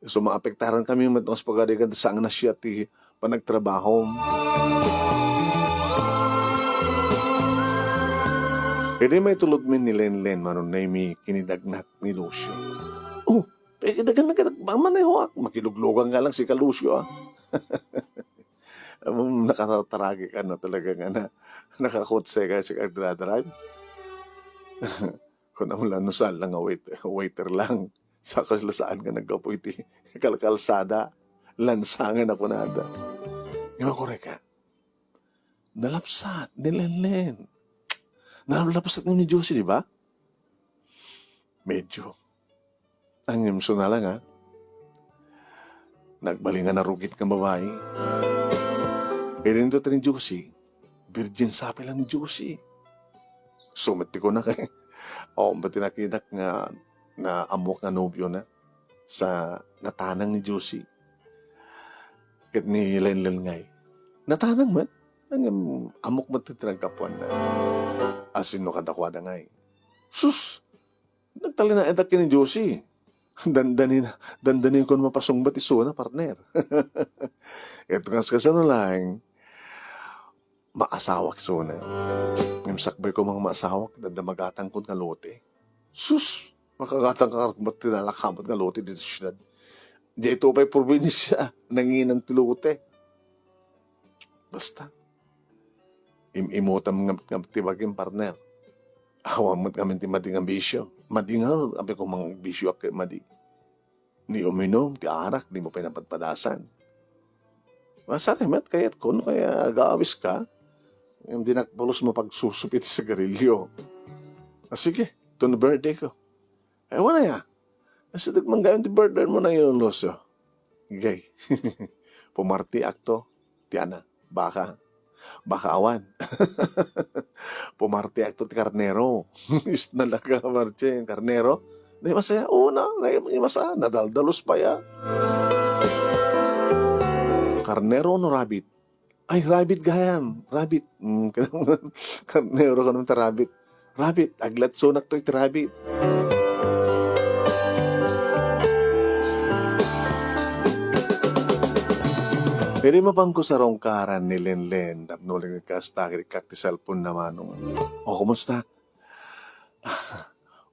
So, maapektaran kami met no kas pagarigan ta saan nga nasiat ti panagtrabahom. Idi maitulodmi ni Lenlen, Manong Nemi, kinidagnak ni Lucio. Oh, eh, kidagan na kita, manehoak. Makiluglugan ka lang si ka Lucio, ah. Um, nakatataragi ka na talaga nga na, nakakotse ka sa kagdra-drive. Kunam la no saan lang nga wait-, waiter lang. Sa kasla saan nga naggapu iti kalkalsada. Lansangan ako nada. Di ba, korek ka? Nalapsat ni Lenlen. Nalapsat ni Josie, di ba? Medyo. Ang imso na lang, ha? Nagbalingan a rugit nga babai. Idinto ti ni Josie, Virgin sa pay lang ni Josie. Isu met ti kunak, eh. Awan met ti nakitak nga, nga ammoak nga nobiona. Sa natanang ni Josie. Ket ni Lenlen ngay. Natanang met. Ngem ammok met ti naggapuanna. Asino kadakuada ngay? Sus! Nagtalinaedak ken ni Josie. Dandani, dandanikon mapasungbat isuna, partner. Ket kas-, kasano laeng, maasawak isuna. Ngem sakbay ko nga maasawak, dadamagatangkon nga lote. Sus! Makagatang ka met ti nalakamat nga lote ditoy siudad. Diay ito pay probinsia, nanginan ti lote. Basta, im-imutam nga, nga ti bagim, partner. Awan met kami ti madi nga bisio. Madi nga, apay ko, mangbisio ak ket madi. Ni uminum ti arak, dimo pay napadpadasan. Masari met kayat ko, no kaya agawis ka, ngem dinak pulos mapagsusup iti sigarilyo. Ah, sige, ito na birthday ko. Ay, wala ya. Nasideg man gayon ti birthday mo na yun, Lucio. Gay. Pumarti akto. Ti ana, baka. Baka awan. Pumarti akto ti karnero. Isna la ka, Marche, karnero. Di masaya? Oo na, di masaya. Nadaldalos pa ya. Karnero no rabbit? Ay, rabbit gayam. Rabbit. Mm, karnero ka naman ta rabbit. Rabbit, aglatsonak to iti rabbit. Idi mapanko sa rungkaran ni Lenlen, tapno lang kasta, kasta ti cellphone na manong. O, kumusta?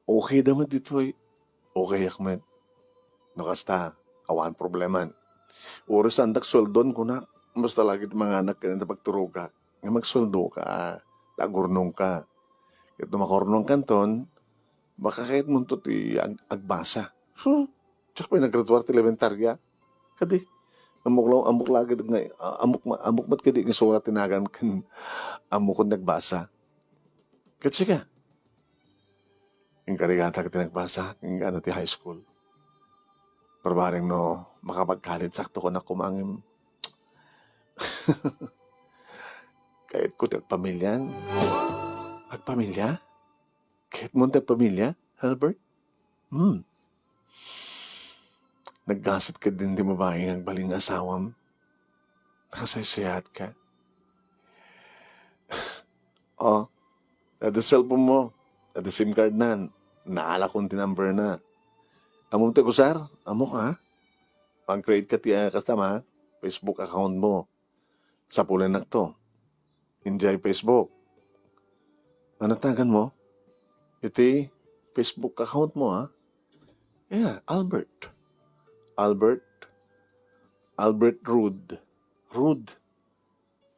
Okay da met ditoy. Okay ak met. No kasta, awan probleman. Uray saandak sueldon, kunak. Basta lagi ti manganak ken ita pagturogak. Nga magsueldo ka, ta agurnong ka. Ket no makurnong kanton, makakayat monto ti ag-, agbasa. Hmm. Diak pay naggraduar ti elementarya. Kadi, ammok la-, ammok lagi nga, ah, ammok ma-, ammok met kadi nga surat ti nagan ken ammokon nagbasa. Ket sika, inkarigata ti nagbasa, ken ano ti high school. Barbareng no makapag-college, sakto ko na kumangem. Kayat ko ti agpamilian. Agpamilia? Kayat mo ti agpamilia, Albert? Hmm. Naggasat ka din ti babae nga agbalin nga asawam. Nakasaysayaat ka. Oh, adda cellphone mo. Adda SIM card nan. Naalakon ti number na. Ammom ti agusar? Ammok, ha? Pang-create ka ti, ah, kasta, ha? Facebook account mo. Sapulennak to. Idiay Facebook. Ano tagan mo? Iti Facebook account mo, ha? Yeah, Albert. Albert. Albert Road. Road.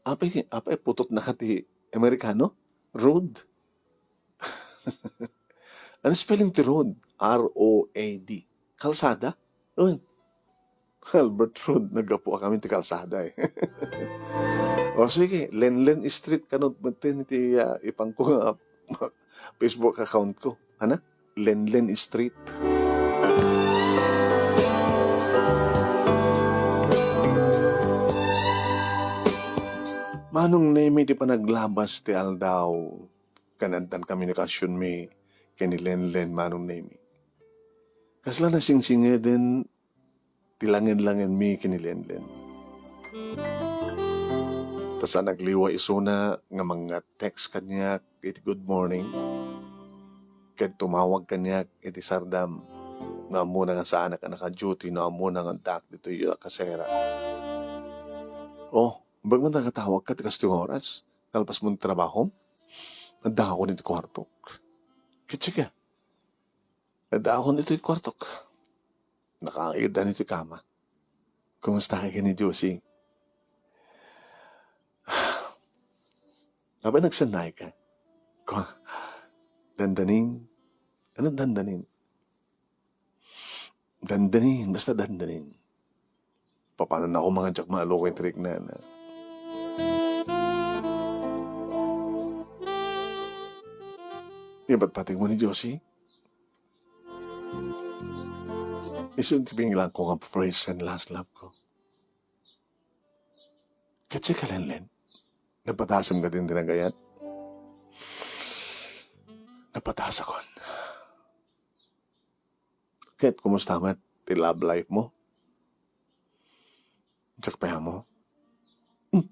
Apay, apay putotna ka ti Amerikano? Road. Ano spelling ti road? R O A D. Kalsada? Uy. Albert Road, naggapu kami ti kalsada, eh. O sige, Lenlen Street, kanut met ti, ah, ipanko nga Facebook account ko. Ana? Lenlen Street. Manong Nemi ti panaglabas ti aldaw. Kanaddan komunikasionmi ken ni Lenlen, Manong Nemi. Kasla nasingsingeden ti langen-langenmi ken ni Lenlen. Ta saan agliwa isuna nga manga-text kaniak iti good morning, ken tumawag kaniak iti sardam no ammona nga saanak a naka-duty, no ammona nga addaak ditoy a kasera. Oh, imbag man nakatawag ka ti kastoy nga oras, nalpas mo ti trabahom? Addaakon iti kuartok. Ket sika, addaakon iti kuartok. Nakaagid ditoy kama. Kumusta ka ken ni Josie? Apay nagsannay ka? Kwa, dandanin? Ano dandanin? Dandanin, basta dandanin. Papanon ako, mga diak maalukay ti riknana. Ibat pati mo ni Josie? Isu ti binilangko nga first and last love ko. Ket sika, Lenlen? Napatasem ka din ti nagayat? Napatasakon. Ket kumusta met ti love life mo? Diak pay ammo. Hmm.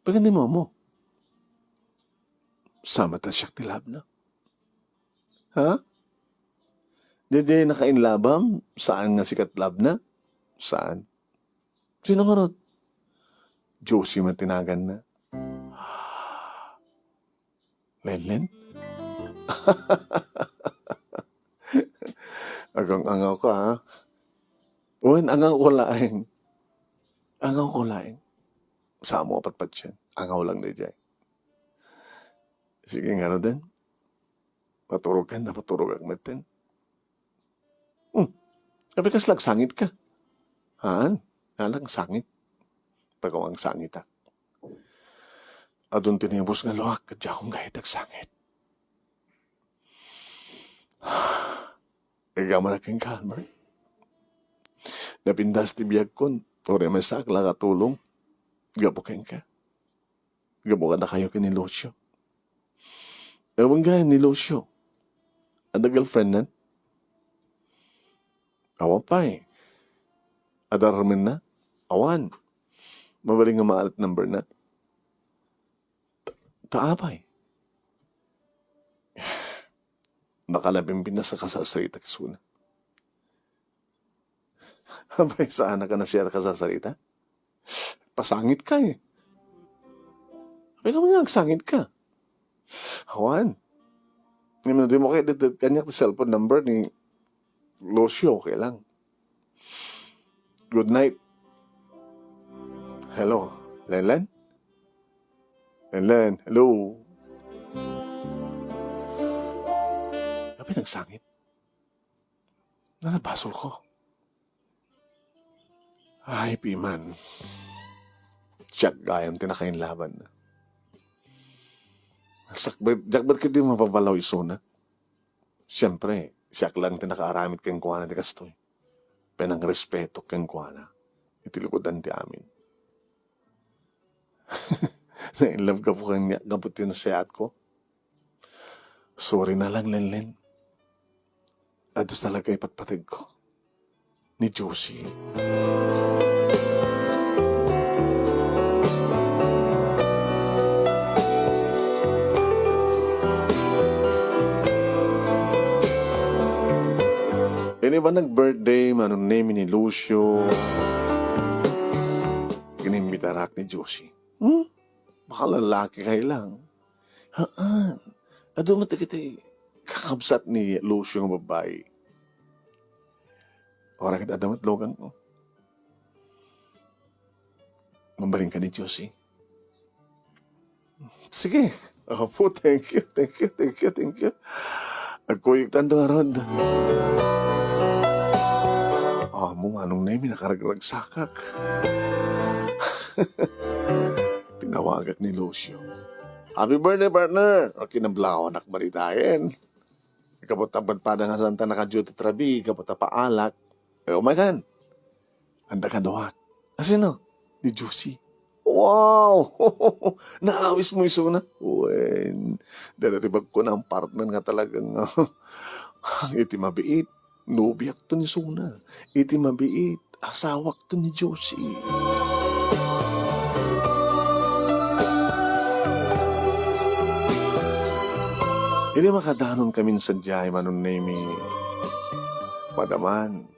Pagani mo mo. Sama ta siak ti love na. Ha? Daydiay nakainlabam, saan nga sikat love na? Saan? Sino ngarud? Josie man tinagan na. Lenlen? Agang-angaw ka, ha? Wen, angaw ko laeng. Angaw ko laeng. Samo a patpatien. Angaw lang daydiay. Sige, ngaruden. Maturog ka, napaturogak metten. Hmm. Apay kasla agsangit ka? Haan, nala agsangit. Pagawang sangitak. Adun tinibus nga luak, ket diakon gayat agsangit. Igamanak kenka, Albert. Napintas ti biagkon, uray maysaak la nga tulong. Gapu kenka. Gapu kadakayo ken ni Lucio. Ewan gayam ni Lucio. Adda girlfriend nan? Awan pay. Adda armenna? Awan. Mabalin nga maalat number na? Ta-, ta apay. Nakalabing pinasakasasarita isuna. Apay, saan ka na siya kasasarita? Pasangit ka eh. Apay naman nga agsangit ka? Awan. Ngem no dimo kay dit-, dit-, kaniak ti cellphone number ni Lucio, okay lang. Good night. Hello, Lenlen? Lenlen, hello? Apay nagsangit? Nalabasol ko. Ay, piman. Siak gayam ti nakainlaban na. Sakbet, diak met ketdi mapabalaw isuna. Siempre, siak lang ti nakaaramid kenkuana ti kastoy. Panangrespeto kenkuana iti likudan ti amin. Na-in love gapu kaniak gapu ti nasayaat ko. Sorry na lang, Lenlen. Adda talaga ipatpategko ni Josie. Ini ba nag-birthday, Manong Nemi, ni Lucio? Inimbitarak ni Josie. Hmm? Baka lalaki kay lang. Haan. Adu met dagiti kakabsat ni Lucio nga babbai. Ora ket adda met lugan ko. Mabalin ka ni Josie? Sige. Opo, thank you, thank you, thank you, thank you. Agkuyog tanto ngarud. Amo, Manong Nemi, nakaragragsakak. Tinawagak ni Lucio. Happy birthday, partner! O, kinablawanak man itayen. Kabut ta padpada nga saan ta naka-duty trabi, kabut ta paalak. E, umaykan. Anda kaduak. Asino? Ni Josie. Wow! Naawis mo isuna? Wen, dala ti bagko na ang partner nga talagang, iti mabiit, nobiak to ni Suna. Iti mabiit, asawak to ni Josie. Idi makadanon kami sadiay, Manong Nemi, madaman,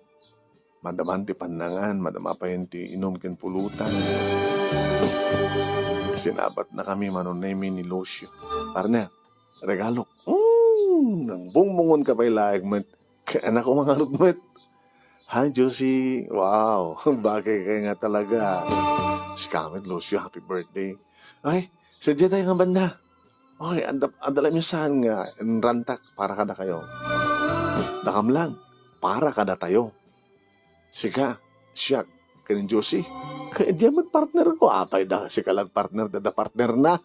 madaman ti pannangan, madama payen ti inum ken pulutan. Sinabat na kami, Manong Nemi, ni Lucio. Partner, regalok. Mm, nangbungmungon ka pay laeng met. Kaya na ko mangarod met. Hi, Josie. Wow, bagay kayo nga talaga. Sika met, Lucio, happy birthday. Ay, sadya tayo nga banda. Okay, anda, anda lang yung saan nga rantak para kada kayo. Dakam lang, para kada tayo. Sika, siak, ken Josie. Kay diay met partner ko. Apay da, sika lang partner, dada partner na.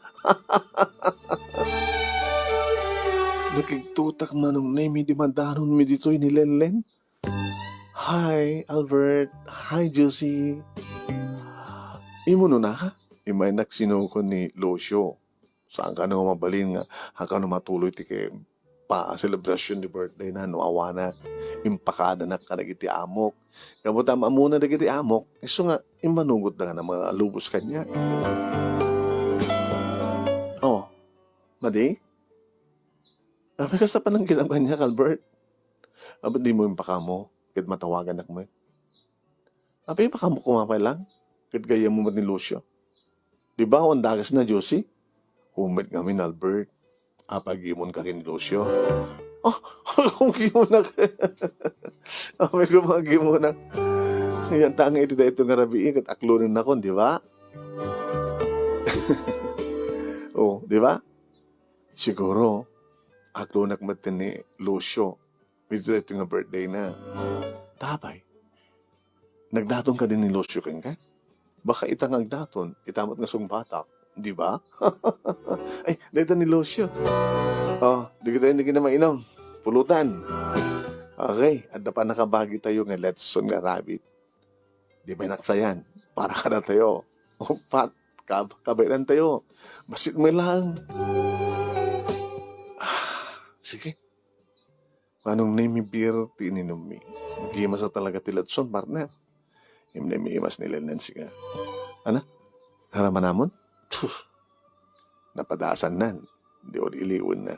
Nakigtutak, Manong Nemi, di madanon mi ditoy ni Lenlen. Hi, Albert. Hi, Josie. Imuno na ka? Imaynak sinuko ni Lucio. Saan kano nga mabalin nga, saan kano matuloy ti kay pa-, celebration ti birthday na no awanak. Impakadanak kadagiti amok. Gapu ta ammona dagiti amok, isu nga immanugot da nga na malubos kaniak. Oh, madi? Apay, kasta panangkinam kaniak, Albert? Apay, dimo impakaammo ket matawaganak met? Apay, ipakaammo koma pay lang ket gayyemmo met ni Lucio. Di ba, awan dakesna, Josie? Humet ngamin, Albert. Apay, agimon ka ken ni Lucio? Oh, agimon ka. Apay, koma agimon ka. Yan ta nga iti daytoy nga rabii ket aklonennakon, di ba? Oh, di ba? Siguro, aklonak met ni Lucio iti daytoy nga birthday na. Tapay, nagdaton kadi ni Lucio kenka? Baka ita nga agdaton, ita met nga sungbatak, di ba? Ay, dayta ni Lucio. Oh, di kita hindi kinamainom. Pulutan. Okay, adda pa nakabagi tayo nga Letson nga rabbit. Di ba naksayan? Para kadatayo. Upat, kab-, kabaelan tayo. Basit mo lang. Ah, sige. Manong Nemi, beer ti ininummi. Nagimasa talaga ti Letson, partner. Imnemimas ni Lenen siga. Ana? Haramanamon? Tuf. Napadasan nan. Di o di iliwen na.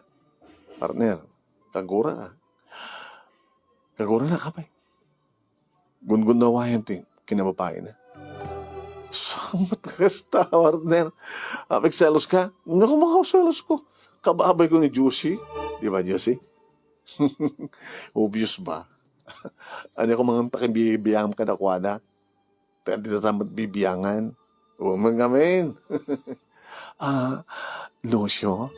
Partner, kagura, ah. Kagura na kapay. Gungunnawayan ti kinababaina. Samot ka kasta, partner. Apay, selos ka? Naku, mga selos ko. Kababay ko ni Josie. Di ba, Josie? Obvious ba? Ania ko mangan pakibibiyangam kadakuada? Ta di ta met bibiyangan. Huwag man ngamin. Ah, Lucio?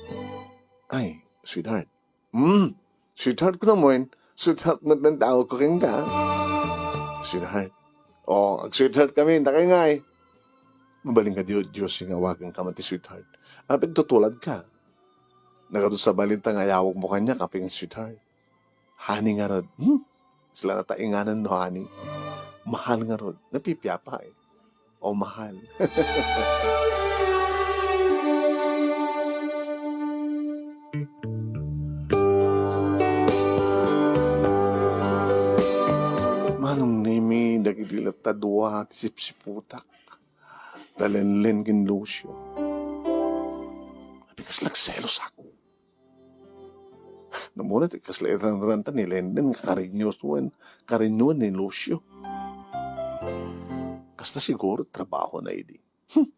Ay, sweetheart. Hmm, sweetheart ko naman. Sweetheart met nga tawag ko kenka. Sweetheart. Oh, ag-sweetheart kami, takay ngay. Mabalin ka, Dio-, Josie, nga awagan ka man ti sweetheart. Apay, tutulad ka. Nagadu sa balita nga ayawag mo kanya, kaping sweetheart. Honey ngarud. Hmm? Sila natainganan no honey. Mahal ngarud. Napipiapa eh. O mahal. Manong Nemi, dagiti latta dua ti sipsiputak. Talenlen ken Lucio. Apay, kasla agselos ako. Namuna ti kasla iranranta ni Lenden nga karinyoan, karinyoan ni Lucio. Kasta siguro trabaho na idi. Hmm.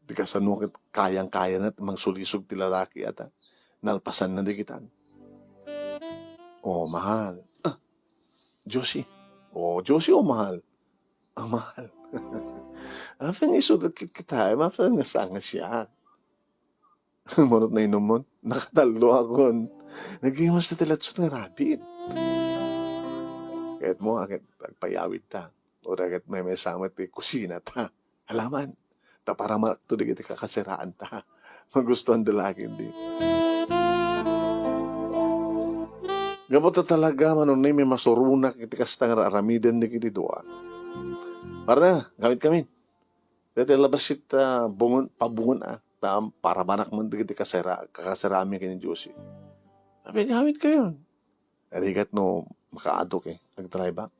Di kasano ket kayang-kaya na ti mangsulisog ti lalaki ata. Nalpasan na di kitan. Oh, mahal. Ah, Josie. Oh, Josie, oh, mahal. Ah, mahal. Apay, isudat kit kita, eh, mapay nga sanga siya. Manot na inumon, nakatallo akon. Naging mas natilatsot nga rabbit. Ket mo, ket agpayawid ta. O ket may, may samet ti kusina ta. Alaman, ta para malakto di iti kakasiraan ta. Magustuhan da lagi di. Gapu ta talaga, Manong Nemi, masuronak iti kasta nga aramiden di iti dua. Partner, gamit kami. Dati labas it, ah, bungon, pabungon, ah. Ta, para manak man dagiti kasera-, kakasirami ken ni Josie. Apay, gamit kayo. Arigat no makaadok eh. Agdrive back.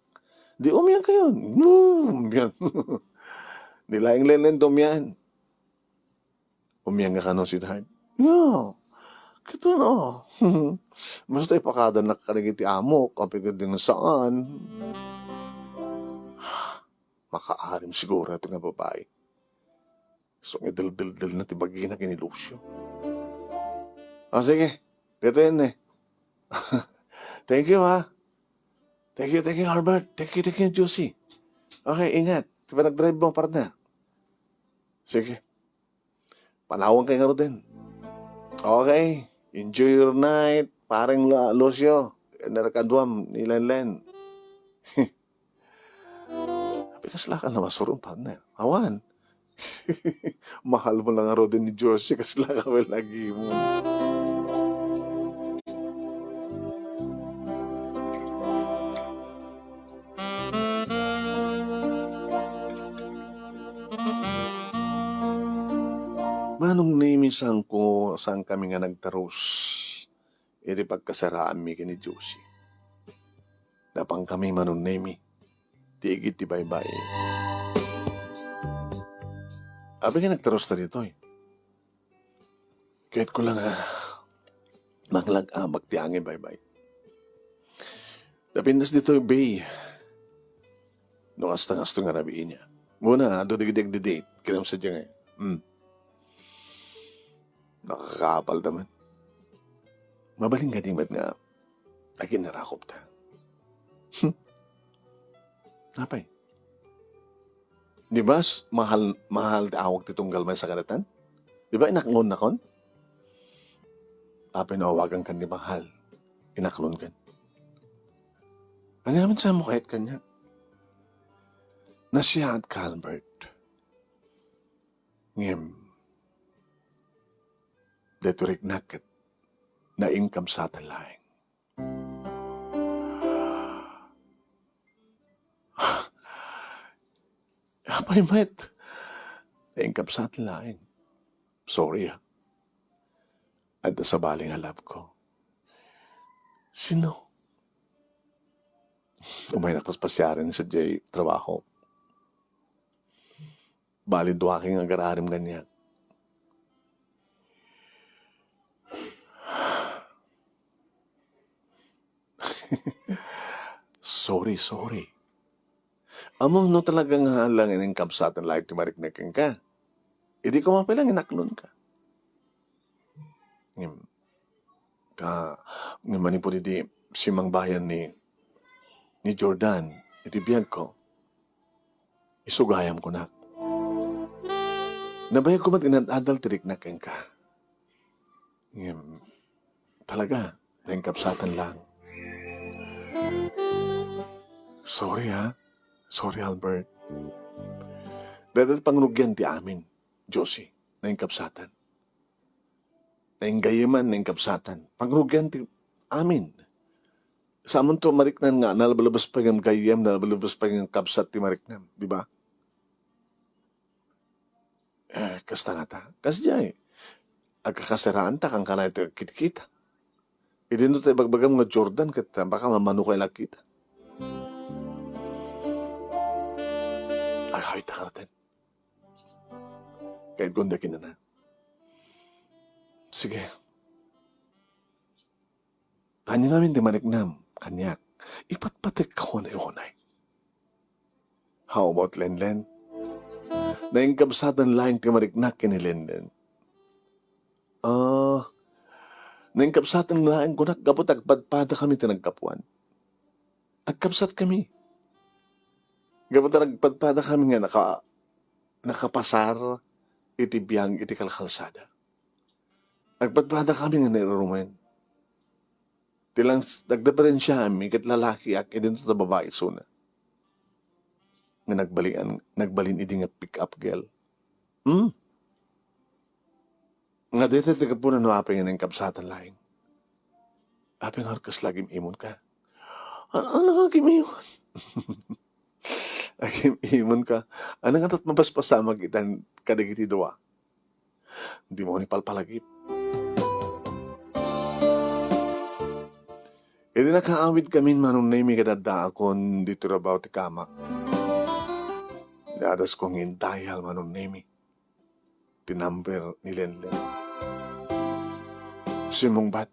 Di umiyan kayo. No, umiyan. Di laeng Lenden umiyan. Umiyan nga kano, sweetheart? Yeah. Kito na. Basta ipakadanak kadagiti amok, apay ket di nga saan. Makaarim siguro ito nga babae. So, nga deldeldelna ti bagina ken ni Lucio. Ah, sige. Dito yan eh. Thank you, ha. Thank you, thank you, Albert. Thank you, thank you, Josie. Okay, ingat. Di ba nag-drive mo, partner? Sige. Panawan kayo nga ruden. Okay. Enjoy your night, pareng Lu-, Lucio. Narakaduam, ni Lenlen. Apay, kasla ka na masuron, partner. Awan. Mahal mo lang nga ruden ni Josie, kasla ka well lagi mo. Manong Nemi, saanko, saankami nga nagtarus iti pagkasaraanmi ken ni Josie. Napankami, Manong Nemi, ti igid ti baybay. Apay nga nagtarus ta ditoy? Kayatko la nga manglag-abak ti angin baybay. Napintas ditoy, bay. No kasta, kastoy nga rabii niya. Muna, adu dagiti agdi-date. Kinam sadiay nga. Hmm. Nakakaapal ta man. Mabalin kadi met nga aginnarakupta. Hmm. Apay? Di ba, s-, mahal, mahal ti awag ti tunggal maysakadatan? Di ba, inaklonnakon? Apay no awagankan ti mahal, inaklonkan? Ania met ti saanmo kayat kaniak? Nasiatka, Albert. Ngem, daytoy riknak ket nainkabsatan laeng. Apay met? Nainkabsatan laeng. Sorry, ah. Adda sabali nga love ko. Sino? Umaynak paspasiaren sadiay trabaho. Bali, dua nga agararim kaniak. Sorry, sorry. Ammom no talaga nga lang ininkabsatan laeng ti mariknak kenka. Idi koma pay lang inaklonka. Ngem, ka, ngem manipud idi simmangbayan ni, ni Jordan iti biagko, isu gayam kunak. Nabayagko met inad-adal ti riknak kenka. Ngem, talaga, nainkabsatan lang. Sorry, ha? Sorry, Albert. Dayta ti pangrugian ti amin, Josie, nainkabsatan. Nainggayeman, nainkabsatan. Pangrugian ti amin. Saanmonto mariknan nga nalablabas pay nga gayyem, nalablabas pay nga kabsat ti mariknam, di ba? Eh, kasta ngata. Kasdiay, agkakasaraanta, kankana ti agkitkita. Idinto ta ibagbagam nga Jordan, ket baka mamano kay lagkita. Agawidta karaten. Kayatko nga kinana. Sige. Ania ngamin ti mariknam kaniak? Ipatpatekka unay-unay. How about Lenlen? Nainkabsatan laeng ti mariknak ken ni Lenlen. Ah, nainkabsatan laeng kunak gapu ta agpadpadakami ti naggapuan. Agkabsatkami. Gapu ta nagpadpadakami nga naka-, nakapasar iti biag iti kalkalsada. Agpadpadakami nga nairurumen. Ti lang s-, nagdiferensiaanmi ket lalakiak, idinto ta babai isuna. Nga nagbalian, nagbalin idi nga pick-up girl. Hmm? Nga dayta ti gapuna no apay nga nainkabsatan laeng. Apay nga kas lagim-imonka? An-, ano nga agim-imon? Agim-imonka? Ano nga tat mapaspasamak itan kadagiti dua? Dimo ni palpalagip. Idi nakaawidkamin, Manong Nemi, ket addaakon ditoy rabaw ti kamak. Inadasko nga indayal, Manong Nemi, ti number ni Lenlen. Simmungbat,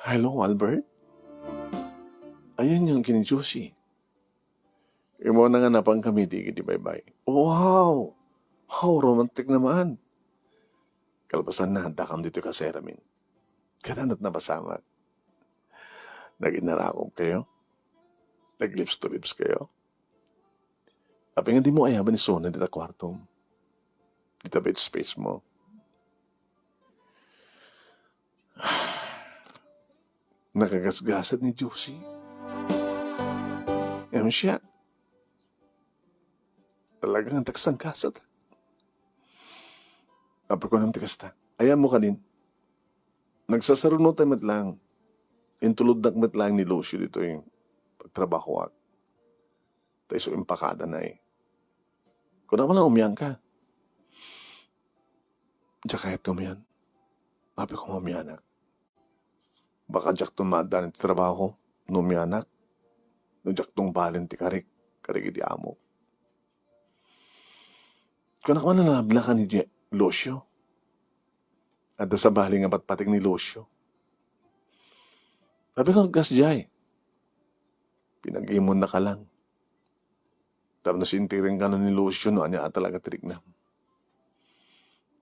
"Hello, Albert? Ayan yung kini Josie." Immuna nga napankami iti baybay. Wow! How romantic naman! Kalpasanna, addakam ditoy kaseramin. Kanayon napasamak. Naginarakupkayo? Nag-lips to lips kayo? Apay nga dimo ayaban isuna dita kuartom? Dita bed space mo? Nakagasgasat ni Josie. Ngem siak, talaga nga nagsanggasat. Apay kunam ti kasta? Ayanmo kadin. Nagsasarunotan met lang. Intulodnak met lang ni Lucio ditoy pagtrabahoak. Ta isu impakadana. Kunam lang, umiangka. Diak kayat umian. Apay koma umianak. Baka diakton maaddan iti trabaho no umianak. No diakton balen ti karik, karik iti amok. Kunak man a nalabnaka ni Lucio. Adda sabali nga patpatik ni Lucio. Apay koma kasdiay. Pinag-imonnaka lang. Tapno sintiren kano ni Lucio no ania a talaga ti riknam.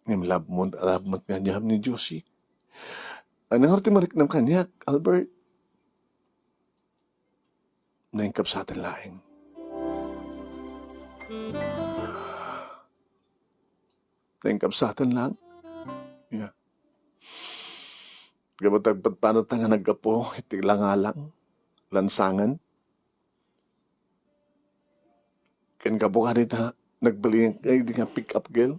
Ngem labmo, labmo nga agyam ni Josie. Ania ngarud ti mariknam kaniak, Albert? Nainkabsatan laeng. Nainkabsatan lang. Yeah. Gapu ta agpadpadata nga naggapu iti langalang, lansangan. Ken gapu kadita, nagbalinak nga pick up girl.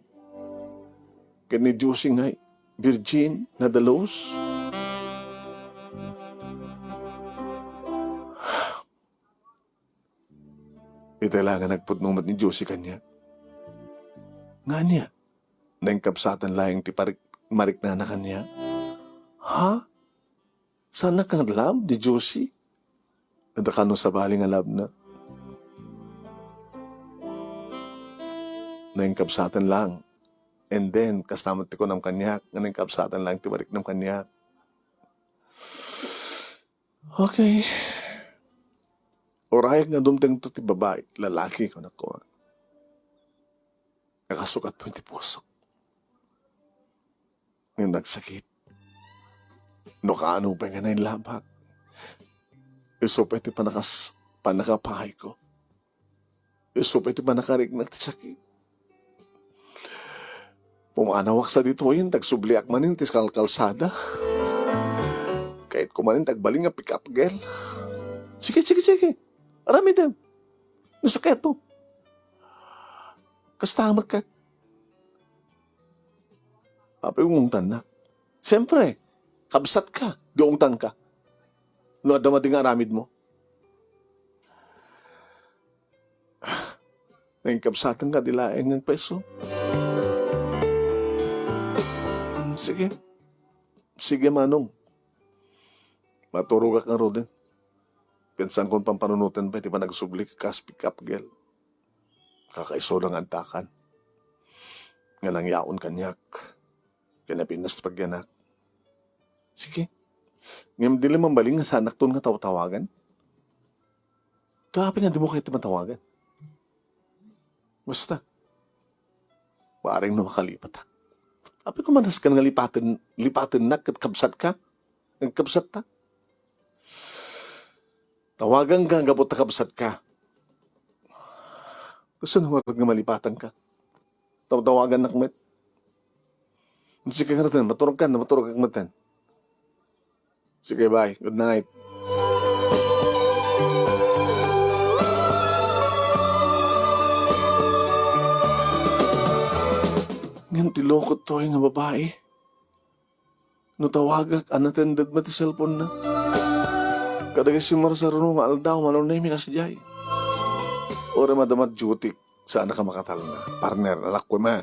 Ken ni Josie ngay, virgin, nadalus. Iti la nga nagpudno met ni Josie kaniak. Nga ania? Nainkabsatan laeng ti parik-, mariknana kaniak? Ha? Saanak nga love ni Josie? Adda kano sabali nga love na? Nainkabsatan lang. And then, kasta met ti kunam kaniak, nga nainkabsatan lang ti mariknam kaniak. Okay. Uray nga dumtengto ti babai, lalaki, kunak koma. Nakasukat mo iti pusok. Nga nagsakit. No kaano pay nga nailabak. Isu pay ti panakas-, panakapahay ko. Isu pay ti panakariknak ti sakit. Pumanawak sa ditoyen, tagsubliak manen ti kalkalsada. Kayatko manen tagbalin nga pick up girl. Sige, sige, sige. Aramidem. No sakit mo. Kasta met ket. Apay ungtanna? Siyempre, kabsat ka, di ungtan ka. No adda madi nga aramid mo. Nainkabsatan ka, di laeng nga peso. Hmm, sige. Sige, Manong. Maturogak ngaruden. Ken saankon pampanunoten pay ti panagsubli kas pick up girl. Kakaisuna nga addakan. Nga nangyaon kaniak. Ken napintas ti pagyanak. Sige. Ngem di la mabalin nga saanakton nga tawtawagan? Ta apay nga dimo kayat ti matawagan? Basta. Bareng no makalipatak. Apay koma nasken nga lipaten, lipatennak ket kabsat ka? Nagkabsat ta? Tawagan ka gapu ta kabsat ka. Kasano ngarud nga malipatan ka? Tawtawagannak met. Sige ngarud, maturog ka, maturog ka met. Sige, bye. Good night. Ngem ti loko toy nga babai. No tawagak, unattended met ti cellphone na. Kadagiti marsarno nga aldaw, manunay mi kasdiay. Uray madama duty, saan ka makatalna. Partner, alak ko ma.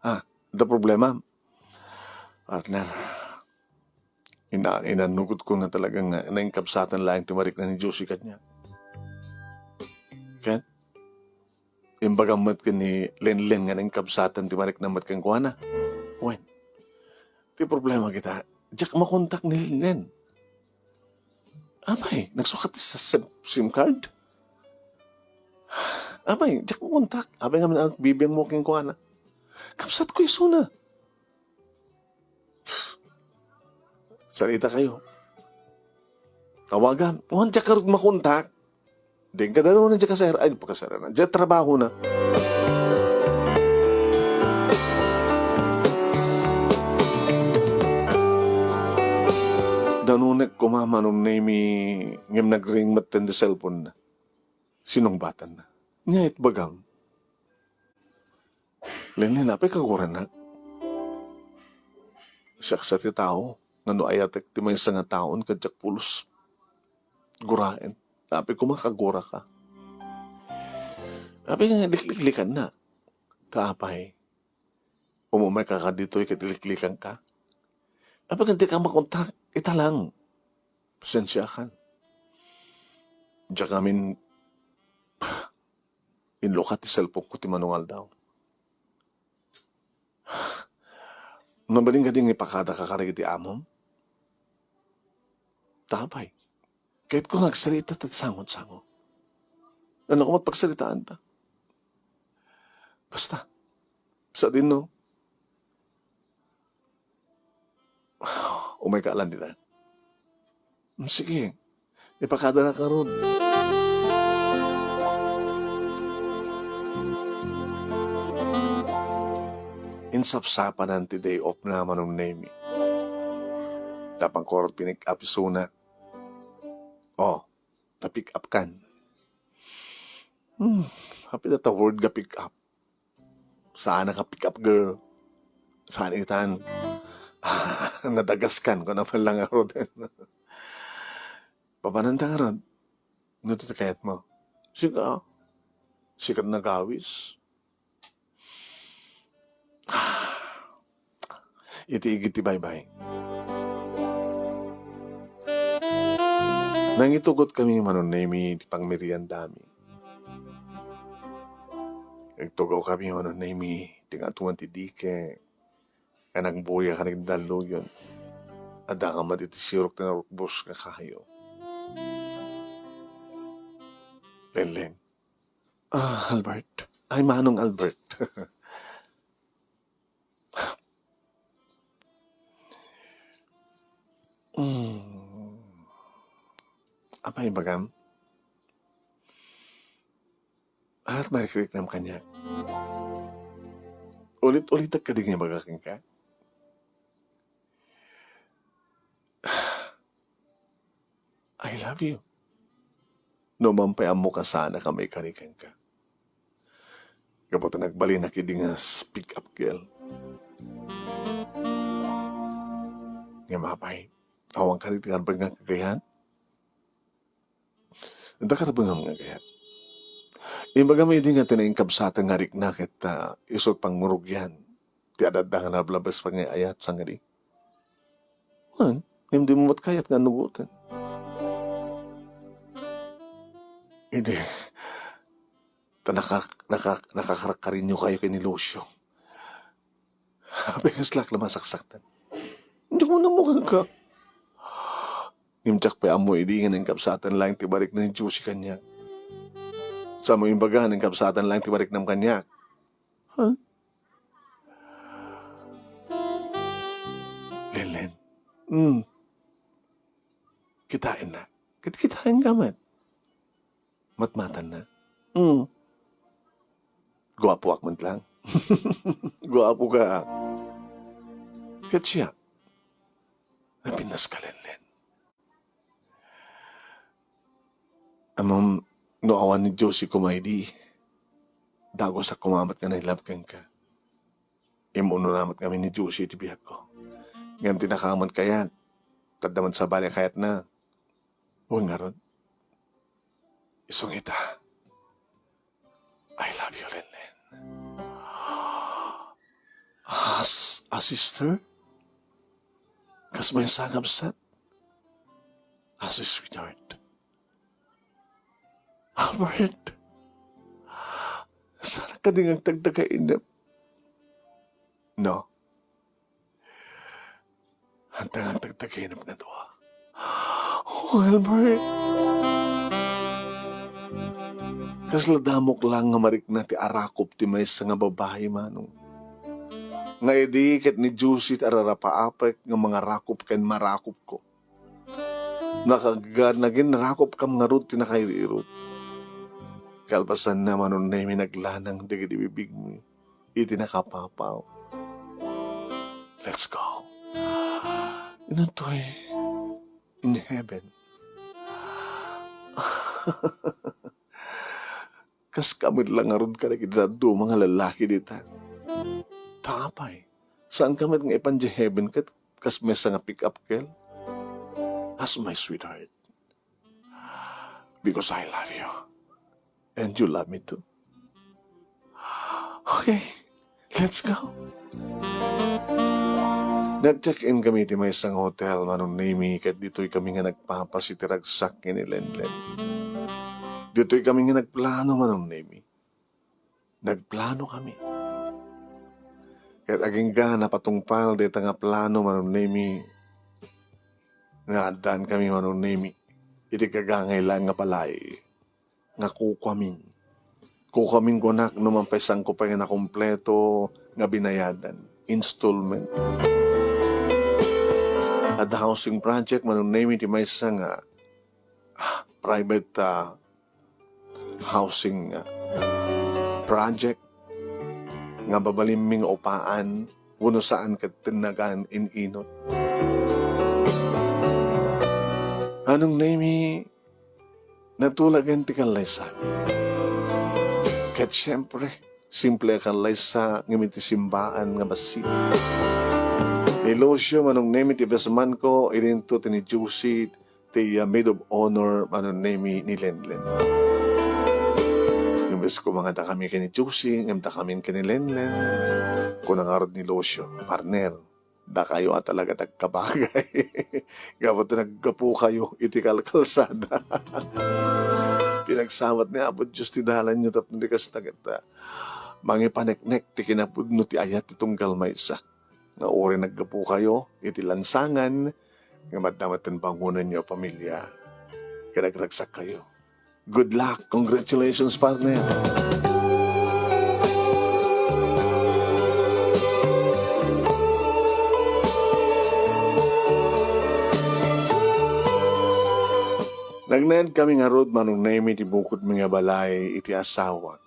Ah, the problema. Partner. Ina-, inanugotko nga talaga nga nainkabsatan laeng ti marikna ni Josie kaniak. Ket, imbagam met ken ni Lenlen nga nainkabsatan ti marikna met kenkuana. Wen, ti problema kita, diak makontak ni Lenlen. Apay, nagsukat ti sa-, sim, sim card? Apay, diak makontak. Apay nga agbibiyangmo kenkuana. Kabsatko isuna. Sarita kayo. Tawagan. Wen, diak ngarud makontak. Di ka daw na diak kasar-, ay, di pa kasar-, na. Diak trabaho na. Danunek koma, manunay mi, ngem nagring met ti cellphone na. Sinungbatanna. Nia itbagam. Lenlen, apay kaguranak? Siak sa ti tao nga no ayatek ti maysa nga taon, ket diak pulos guraen. Apay koma kaguraka? Apay nga likliklikanna? Ta apay? Umay ka kaditoy ket iliklikanka. Apay ket dika makontak, ita lang. Pasensiakan. Diak amin inlukat ti cellphone ko ti mano nga aldaw. Mabalin kadi nga ipakadaka kadagiti amom? Apay. Kayatko nga agsarita ta sango-sango. Ania koma ti pagsaritaanta? Basta, sadino? Umayka a lang dita. Mm, sige. Ipakadaka ngarud. Insapsapanan ti day off na, Manong Nemy. Tapno ngarud pinik-up isuna. Oh, na-pick up kan. Hmm, apay dayta word nga pick up? Saan ka pick up girl? Saan itan? Nadagaskan ko na pala nga roden. Papananta ngarud? No ti kayatmo? Sika, sika ti nagawis. Iti igid ti baybay. Nangitugot kami, Manong Nemy, ti pangmeriendami. Nagtugaw kami, Manong Nemy, ti nga atuan ti dike. Nga nagbuya ka nagdalluyon. Adda nga met iti sirok ti narukbos nga kayo. Lenlen. Ah, Albert. Ay, Manong Albert. Mm. Apay ibagam? Ania ti mariknam kaniak? Ulit-ulitek kadi nga ibaga kenka? I love you. No man pay ammok a saan a kami kanikenka. Gapu ta nagbalinak idi nga s-, pick up girl. Ngem apay, awan kadi ti karbeng nga kagayat? Adda karbengam nga gayat. Imbagam idi nga ti nainkabsatan nga rikna ket, ah, isu ti pangrugian ti adda nga nalablabas pay nga ay-ayat, sangadi? Wen, ngem dimo met kayat nga annugoten. Idi, ta naka-, naka-, nakakarkarinyo kayo ken ni Lucio. Apay kasla ak la masaksaktan? Diak man ammo kenka. Ngem diak pay ammo idi nga nainkabsatan laeng ti barikna ni Josie kaniak. Saanmo imbaga nga nainkabsatan laeng ti bariknam kaniak? Ha? Lenlen. Hmm. Kitaennak. Kit-, kitaenka met. Matmatanna. Mm. Guapoak met lang. Guapoka. Ket siak, napintaska, Lenlen. Ammom, no awan ni Josie koma idi, dagusak koma met nga na-in love kenka. Immunona met ngamin ni Josie iti biagko. Ngem ti nakaammo met kayat, ta adda met sabali a kayatna. Wen ngarud, isu nga ita, I love you, Lenlen. As a sister? Kas maysa a kabsat? As a sweetheart? Albert, saan kadi nga agtagtagainep? No. Anta nga agtagtagainep nga dua. Oh, Albert. Kasla damok lang nga marikna ti arakop ti maysa nga babai, Manong. Nga idi ket ni Josie ti ararapaapek nga mangarakop ken marakopko. Nakaga-, naginrakopkam ngarud ti nakairot. Kalpasanna, Manong Nemy, naglanang dagiti bibigmi iti nakapapaw. Let's go. Inuntoy in heaven. Kaska met la ngarud kadagiti dadduma nga lallaki dita. Ta apay, saanka met nga ipan idiay heaven ket kas maysa nga pick-up girl? As my sweetheart. Because I love you. And you love me too. Okay. Let's go! Nag-check-in kami iti maysa nga hotel, Manong Nemy, ket ditoy kami nga nagpapas iti ragsak ken ni Lenlen. Ditoy kami nga nagplano, Manong Nemy. Nagplano kami. Ket agingga napatungpal dayta nga plano, Manong Nemy, nga addaan kami, Manong Nemy, iti gagangay laeng nga balay nga kukuamin. Kukuamin kunak no mampaysangko pay nga nakompleto nga binayadan, installment. Adda housing project, Manong Nemy, ti maysa nga, ah, private, ah, housing, ah, project nga mabalinmi nga upaan wenno saan ket tennagan in-inut. Manong Nemy, natulagen ti kallaysami. Ket siempre, simple a kallaysa ngem iti simbaan nga bassit. Ni Lucio, Manong Nemy, ti best man ko, idinto ti ni Josie, ti, ah, maid of honor, Manong Nemy, ni Lenlen. Imbes ko nga dakami ken ni Josie, ngem dakamin ken ni Lenlen. Kuna ngarud ni Lucio, "Partner, dakayo a talaga ti agkabagay. Gapu ta naggapukayo iti kalkalsada." Pinagsabat ni Apo Dios ti dalanyo tapno di kasta ket, ah, mangipaneknek ti kinapudno ti ayat ti tunggal maysa. Nga uray naggapukayo iti lansangan, nga madda met ti bangonenyo a pamilia, ket agragsakkayo. Good luck! Congratulations, partner! Nagnaed kami ngarud, Manong Nemy, ti bukodmi nga balay iti asawak.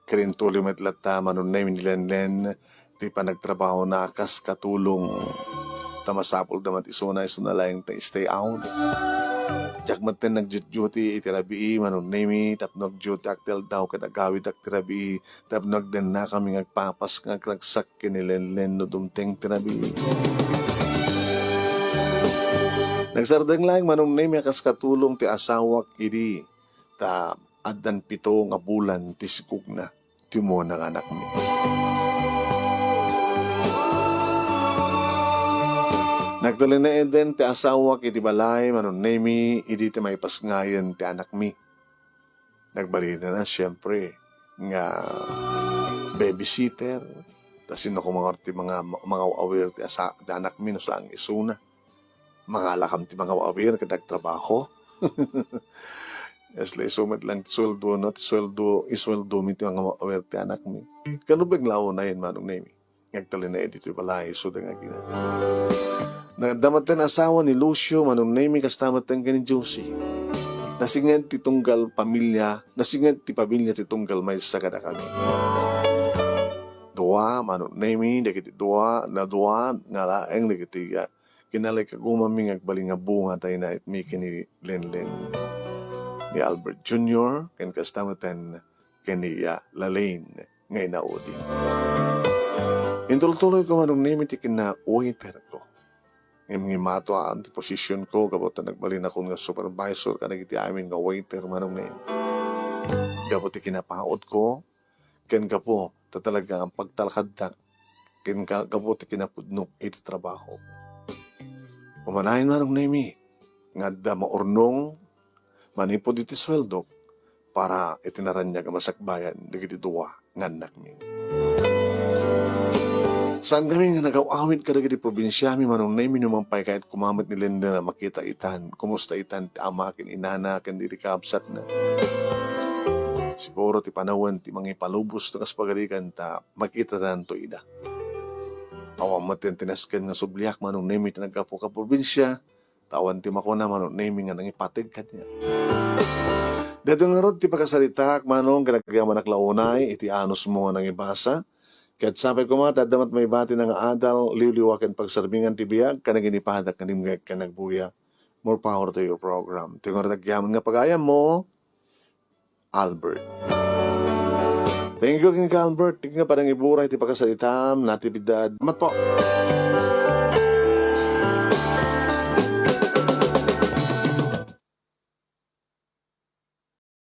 Ket intuloy met latta, Manong Nemy, ni Lenlen ti panagtrabahona a kas katulong. Ta masapulda met isuna, isuna laeng ti stay out. Diak metten nag-duty-duty iti rabii, Manong Nemy, tapno ag-duty ak ti aldaw ket agawidak ti rabii, tapno agdennakami nga agpapas nga agragsak ken ni Lenlen no dumteng ti rabii. Nagsardeng laeng, Manong Nemy, a kas katulong ti asawak idi ta addan pito nga bulan ti sikogna ti umuna nga anakmi. Nagtalinaeden ti asawak iti balay, Manong Nemy, idi ti maipasngayen ti anakmi. Nagbalinana, siempre, nga babysitter. Ta sino koma ngarud ti manga-, mangaw-awir ti asa-, ti anakmi no saan isuna? Mangalakam ti mangaw-awir ket agtrabaho. Yes, la isu met lang ti sueldo, no? Ti sueldo, isueldomi ti mangaw-awir ti anakmi. Kano beng la unayen, Manong Nemy? Nga agtalinaed iti balay, isu deng agina. Nagdamag ti asawa ni Lucio, Manong Nemy, kasta met ken ni Josie. Nasinged ti tunggal pamilia, nasinged ti pamilia ti tunggal maysa kadakami. Dua, Manong Nemy, dagiti dua, na dua, nga laeng dagiti, ah, kinalikagumanmi nga agbalin nga bunga ti naitmi ken ni Lenlen, ni Albert Junior, ken kasta met ken ni, ah, Lalaine nga inaudi. Intultuloyko, Manong Nemy, ti kinna-waiterko. Ngem ngimmato ti posisionko gapu ta nagbalinakon nga supervisor kadagiti amin nga waiter, Manong Nemy. Gapu ti kinapautko, ken gapu ta talaga nga pagtalkaddak, ken ka-, gapu ti kinapudnok iti trabaho. Umanayen, Manong Nemy, nga adda maurnong manipud iti sueldok para iti naraniag a masakbayan dagiti dua nga annakmi. Saankami nga nagaw-awid kadagiti probinsiami, Manong Nemy, no mangpaykayat koma met ni Lenlen a makita itan, kumusta itan ti ama ken inana ken dagiti kabsatna. Siguro ti panawen ti mangipalubos no kas pagarigan ta makitadanto ida. Awan met ti nasken nga subliak, Manong Nemy, ti naggapu ka probinsia, ta awan ti makuna, Manong Nemy, nga nangipateg kaniak. Daytoy ngarud ti pakasaritaak, Manong, ket agyamanak la unay iti anusmo nga nangibasa. Ket sapay koma ta adda met maibati nga adal, liwliwa ken pagserbi ti biag, ken aginipadak nga dimngeg ken agbuya. More power to your program. Ti ngarud agyaman nga pagayammo, Albert. Thank you, King Albert. Thank you nga panangiburay ti pakasaritam, Natividad. Mat po.